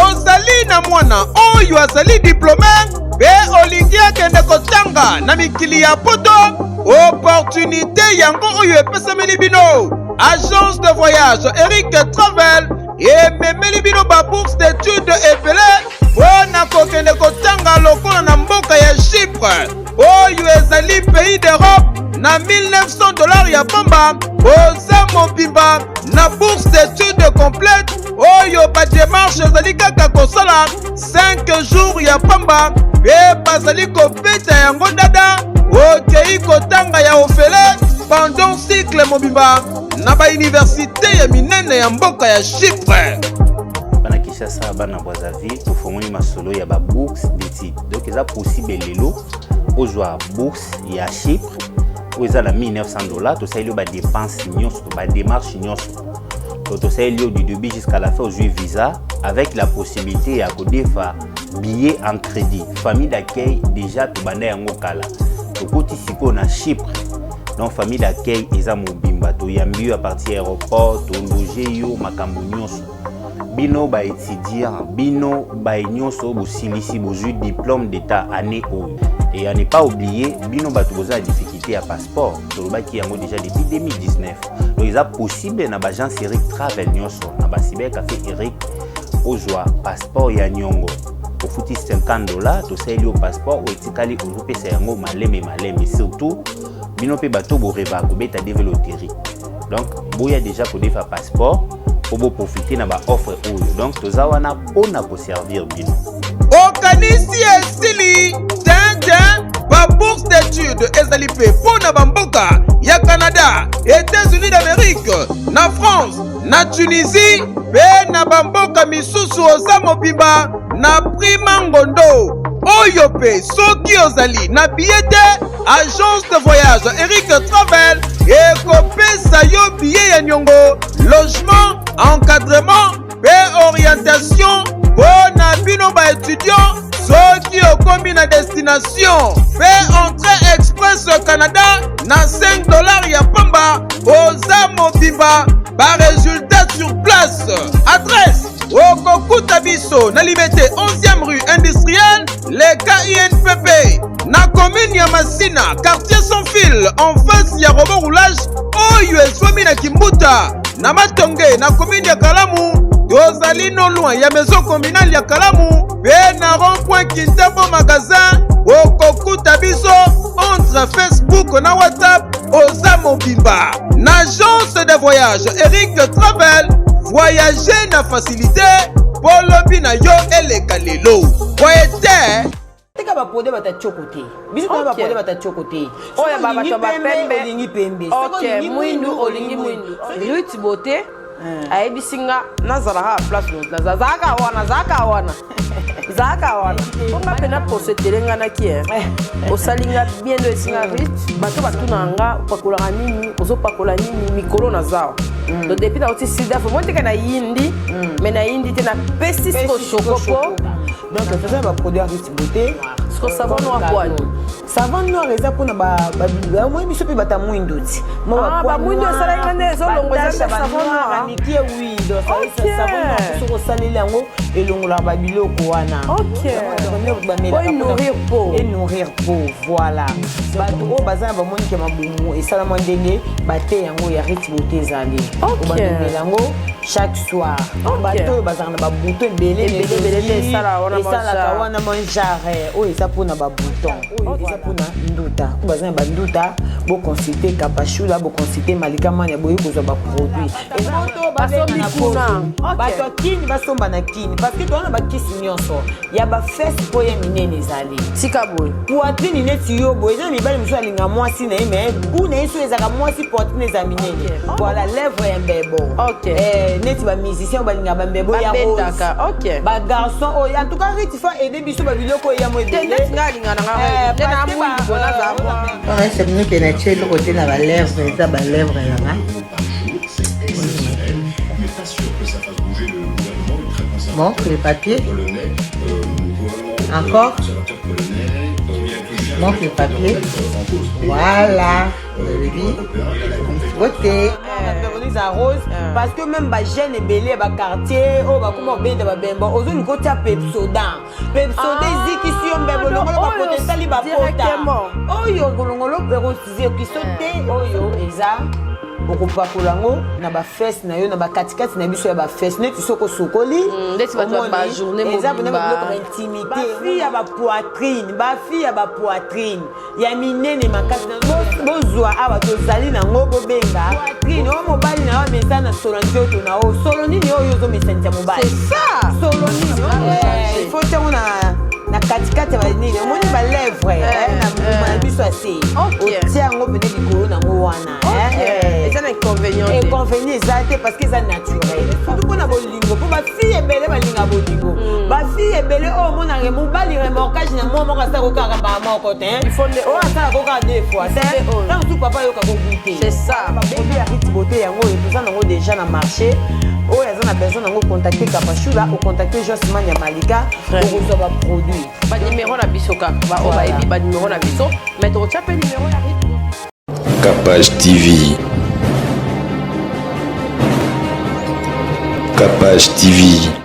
Speaker 13: ozali na mwana oyo azali diplome mpe olingi akende kotanga na mikili ya poto, opportunité yango oyo epesameli bino. Agence de voyage Eric Travel ememeli bino ba bourse d'études ebele mpo na kokende kotanga lokola na mboka ya Chypre oyo ezali pays d'Europe na 1900 $ ya pamba. Oza mobimba na bourse d'études complète oyo badémarche ezali kaka kosala 5 jours ya pamba mpe bazali kobeta yango dada, okei kotanga ya ofele pendant cycle mobimba na bauniversité ya minene ya mboka ya Chypre.
Speaker 14: Bana Kinshasa, bana Brazzaville, tofongoli masolo ya babourse d'étude. Donc eza possible lelo ozwa bourse ya Chypre oyo eza na 1900 $. Tosaleli yo badépense nyonso, badémarche nyonso. Donc tosaleli yo du début jusqu'à la fin, ozwi visa avec la possibilité ya kodefa billet en crédit. Famille d'accueil déjà tobanda yango kala, tokoti sikoyo na Chypre. Donc famille d'accueil eza mobimba, toyambi yo à partir ya aéroport, tologe yo, makambo nyonso. Bino baétudiant, bino baye nyonso bosilisi, bozwi diplôme d'état année oyo, et à ne pas oublier bino bato boza na difficulté ya passeport, tolobaki yango déjà depuis 2019. Donc eza possible na baagence Eric Travel nyonso, na bacyber café Eric, ozwa passeport ya niongo. Ofuti 50 $, tosaleli yo passeport, oyo etikali ozopesa yango maleme maleme. Surtout bino mpe bato borêvaka kobeta DV loterie, donc boya déjà kodefa passeport mpo boprofite na baoffre oyo. Donc toza wana mpona koservir bino.
Speaker 13: Okanisi esili tintin? Babourse d'étude ezali mpe mpo na bamboka ya Canada, États-Unis d'Amérique, na France, na Tunisie mpe na bamboka misusu. Oza mobimba na prima ngondo oyo mpe soki ozali na billet te, agence de voyage Eric Travel ekopesa yo billet ya niongo, logement, encadrement mpe orientation mpo na bino baétudiant. Soki okomi na destination mpe entrée express Canada na 5 $ ya pamba, oza mobimba, baresultat sur place. Adresse: okokuta biso na Limete, 11e rue industrielle, leka INPP, na commune ya Masina, quartier sans fil, en face ya robot roulage oyo ezwami na Kimbuta. Na Matonge, na commune ya Kalamu, tozali non loin ya maison communale ya Kalamu mpe na rond-point Kintambo magasin. Okokuta biso entre Facebook na WhatsApp. Oza mobimba na agence de voyage Eric Travel. Voyage na facilité mpo lobi na yo eleka lelo boye te.
Speaker 2: Tika baproduit bato ya tioko te, biso tona baproduit bato ya tioko te.
Speaker 3: Oyo bato ya bapembe.
Speaker 2: Olingi pembe.
Speaker 3: Ok, mwindu, olingi mwindu. Ruth Beauté ayebisi nga nazalaka ya place moto naza, zalaka wana, zalaka wana, zalaka wana, mpo nga mpena poso etelenganaki. E osali nga bien ndo esinga Ruth. Bato batunaka nga: opakolaka nini, ozopakola nini? Mikolo nazawa. Donc depuis nauti Sudaf, mo tika na yindi, mais na yindi te, napesi siko chokopo.
Speaker 2: Donc toza na baproduit ya Ruth Beauté.
Speaker 3: Siko savon noir kwani?
Speaker 2: Savon noir eza mpona moi biso mpe bato ya mwindu ti.
Speaker 3: Bamwindu esalaki nga nde ezolongo, eza nde savon noir.
Speaker 2: Mikie, oui. Donc savon noir, soki osaleli yango, elongolaka babiloko wana.
Speaker 3: Nourrir peau.
Speaker 2: Enourrir peau, voilà. Bato oyo baza na bamonike mabumu esalama ndenge bate yango ya Ruth Beauté ezali obandobela yango chaque soir. Bato oyo bazalaka na babouton ebele esalaka wana manjare oyo eza mpona babouton, oyo eza mpona nduta. Oyo baza na banduta, boconsulte Kapashula, boconsulte Malika Mania boye. kozwa baproduit.
Speaker 3: Basombi kuna.
Speaker 2: Bato ya Kini basomba na Kini, parce que toza na bakisi nyonso ya bafesses mpo ye minene ezali.
Speaker 3: Tika boye.
Speaker 2: Poitrine neti yo boye, eza na mibali mosusu alinga mwasi na ye, mais gu na ye so ezalaka mwasi poitrine eza minene. Voilà, lèvre ya mbebo. Neti bamusicien oyo balingaka bambebo ya rose.
Speaker 3: Babetaka, ok.
Speaker 2: Bagarçon oyo, en tout cas Riti fa aide biso, babiloko oyo ya mo.
Speaker 3: Te, neti nga alinga na nga nde na mwindu bo naza mwa.
Speaker 15: Mpona bino ke natie eloko te na balèvre, eza balèvre yanga. Bon, les papiers. Encore. Manque le papier. Voilà. Vous avez vu. Beauté.
Speaker 2: Eza rose parce que même bajeune ebele ya baquartier oyo bakoma obenda babemba, ozoluka otia Pepsodent, Pepsodent ezikisi yo mbebo, longolo bapota, esali bapota oyo kolongolo ekozikiso te. Oyo eza okopakola yango na bafesses na yo, na bakatikati na biso ya bafesses, neti soki osokoli.
Speaker 3: Neti bato ya bajournée.
Speaker 2: Eza mpena
Speaker 3: mobimba.
Speaker 2: babiloko ba intimité, bafille ya bapoitrine, bafille ya bapoitrine ya minene makasi, bozwa awa, tozali nango. Bobenga poitrine oyo mobali na yo amesa na solo nzoto na yo, solo nini oyo ozomesanisa mobali?
Speaker 3: C'est ça.
Speaker 2: Solo nini? Il faut ntango na katikati ya banini, omoni balèvre na mbuma na biso ase, otia yango pene likolo nango wana.
Speaker 3: Eza na inconvénient te.
Speaker 2: Inconvénient eza te, parce que eza naturel, surtout mpona bolingo, mpo bafille ebele balinga bolingo. Bafille ebele oyo omonaka mobali remorquage na mwa moko asalaka kaka mbala moko te, oyo asalaka kaka deux fois te, ntango mosusu papa ayokaka goûter.
Speaker 3: C'est ça.
Speaker 2: Baproduit ya Riti Beauté yango oyo toza nango déjà na marché. Oyo aza na besoin nango, contacte Kapashula, ocontacte Josman ya Malika, okozwa baproduit.
Speaker 3: Banimero na biso kaka, baoyo bayebi banimero na biso, mais tokotia mpe nimero ya Riti.
Speaker 1: Capage TV. Capage TV.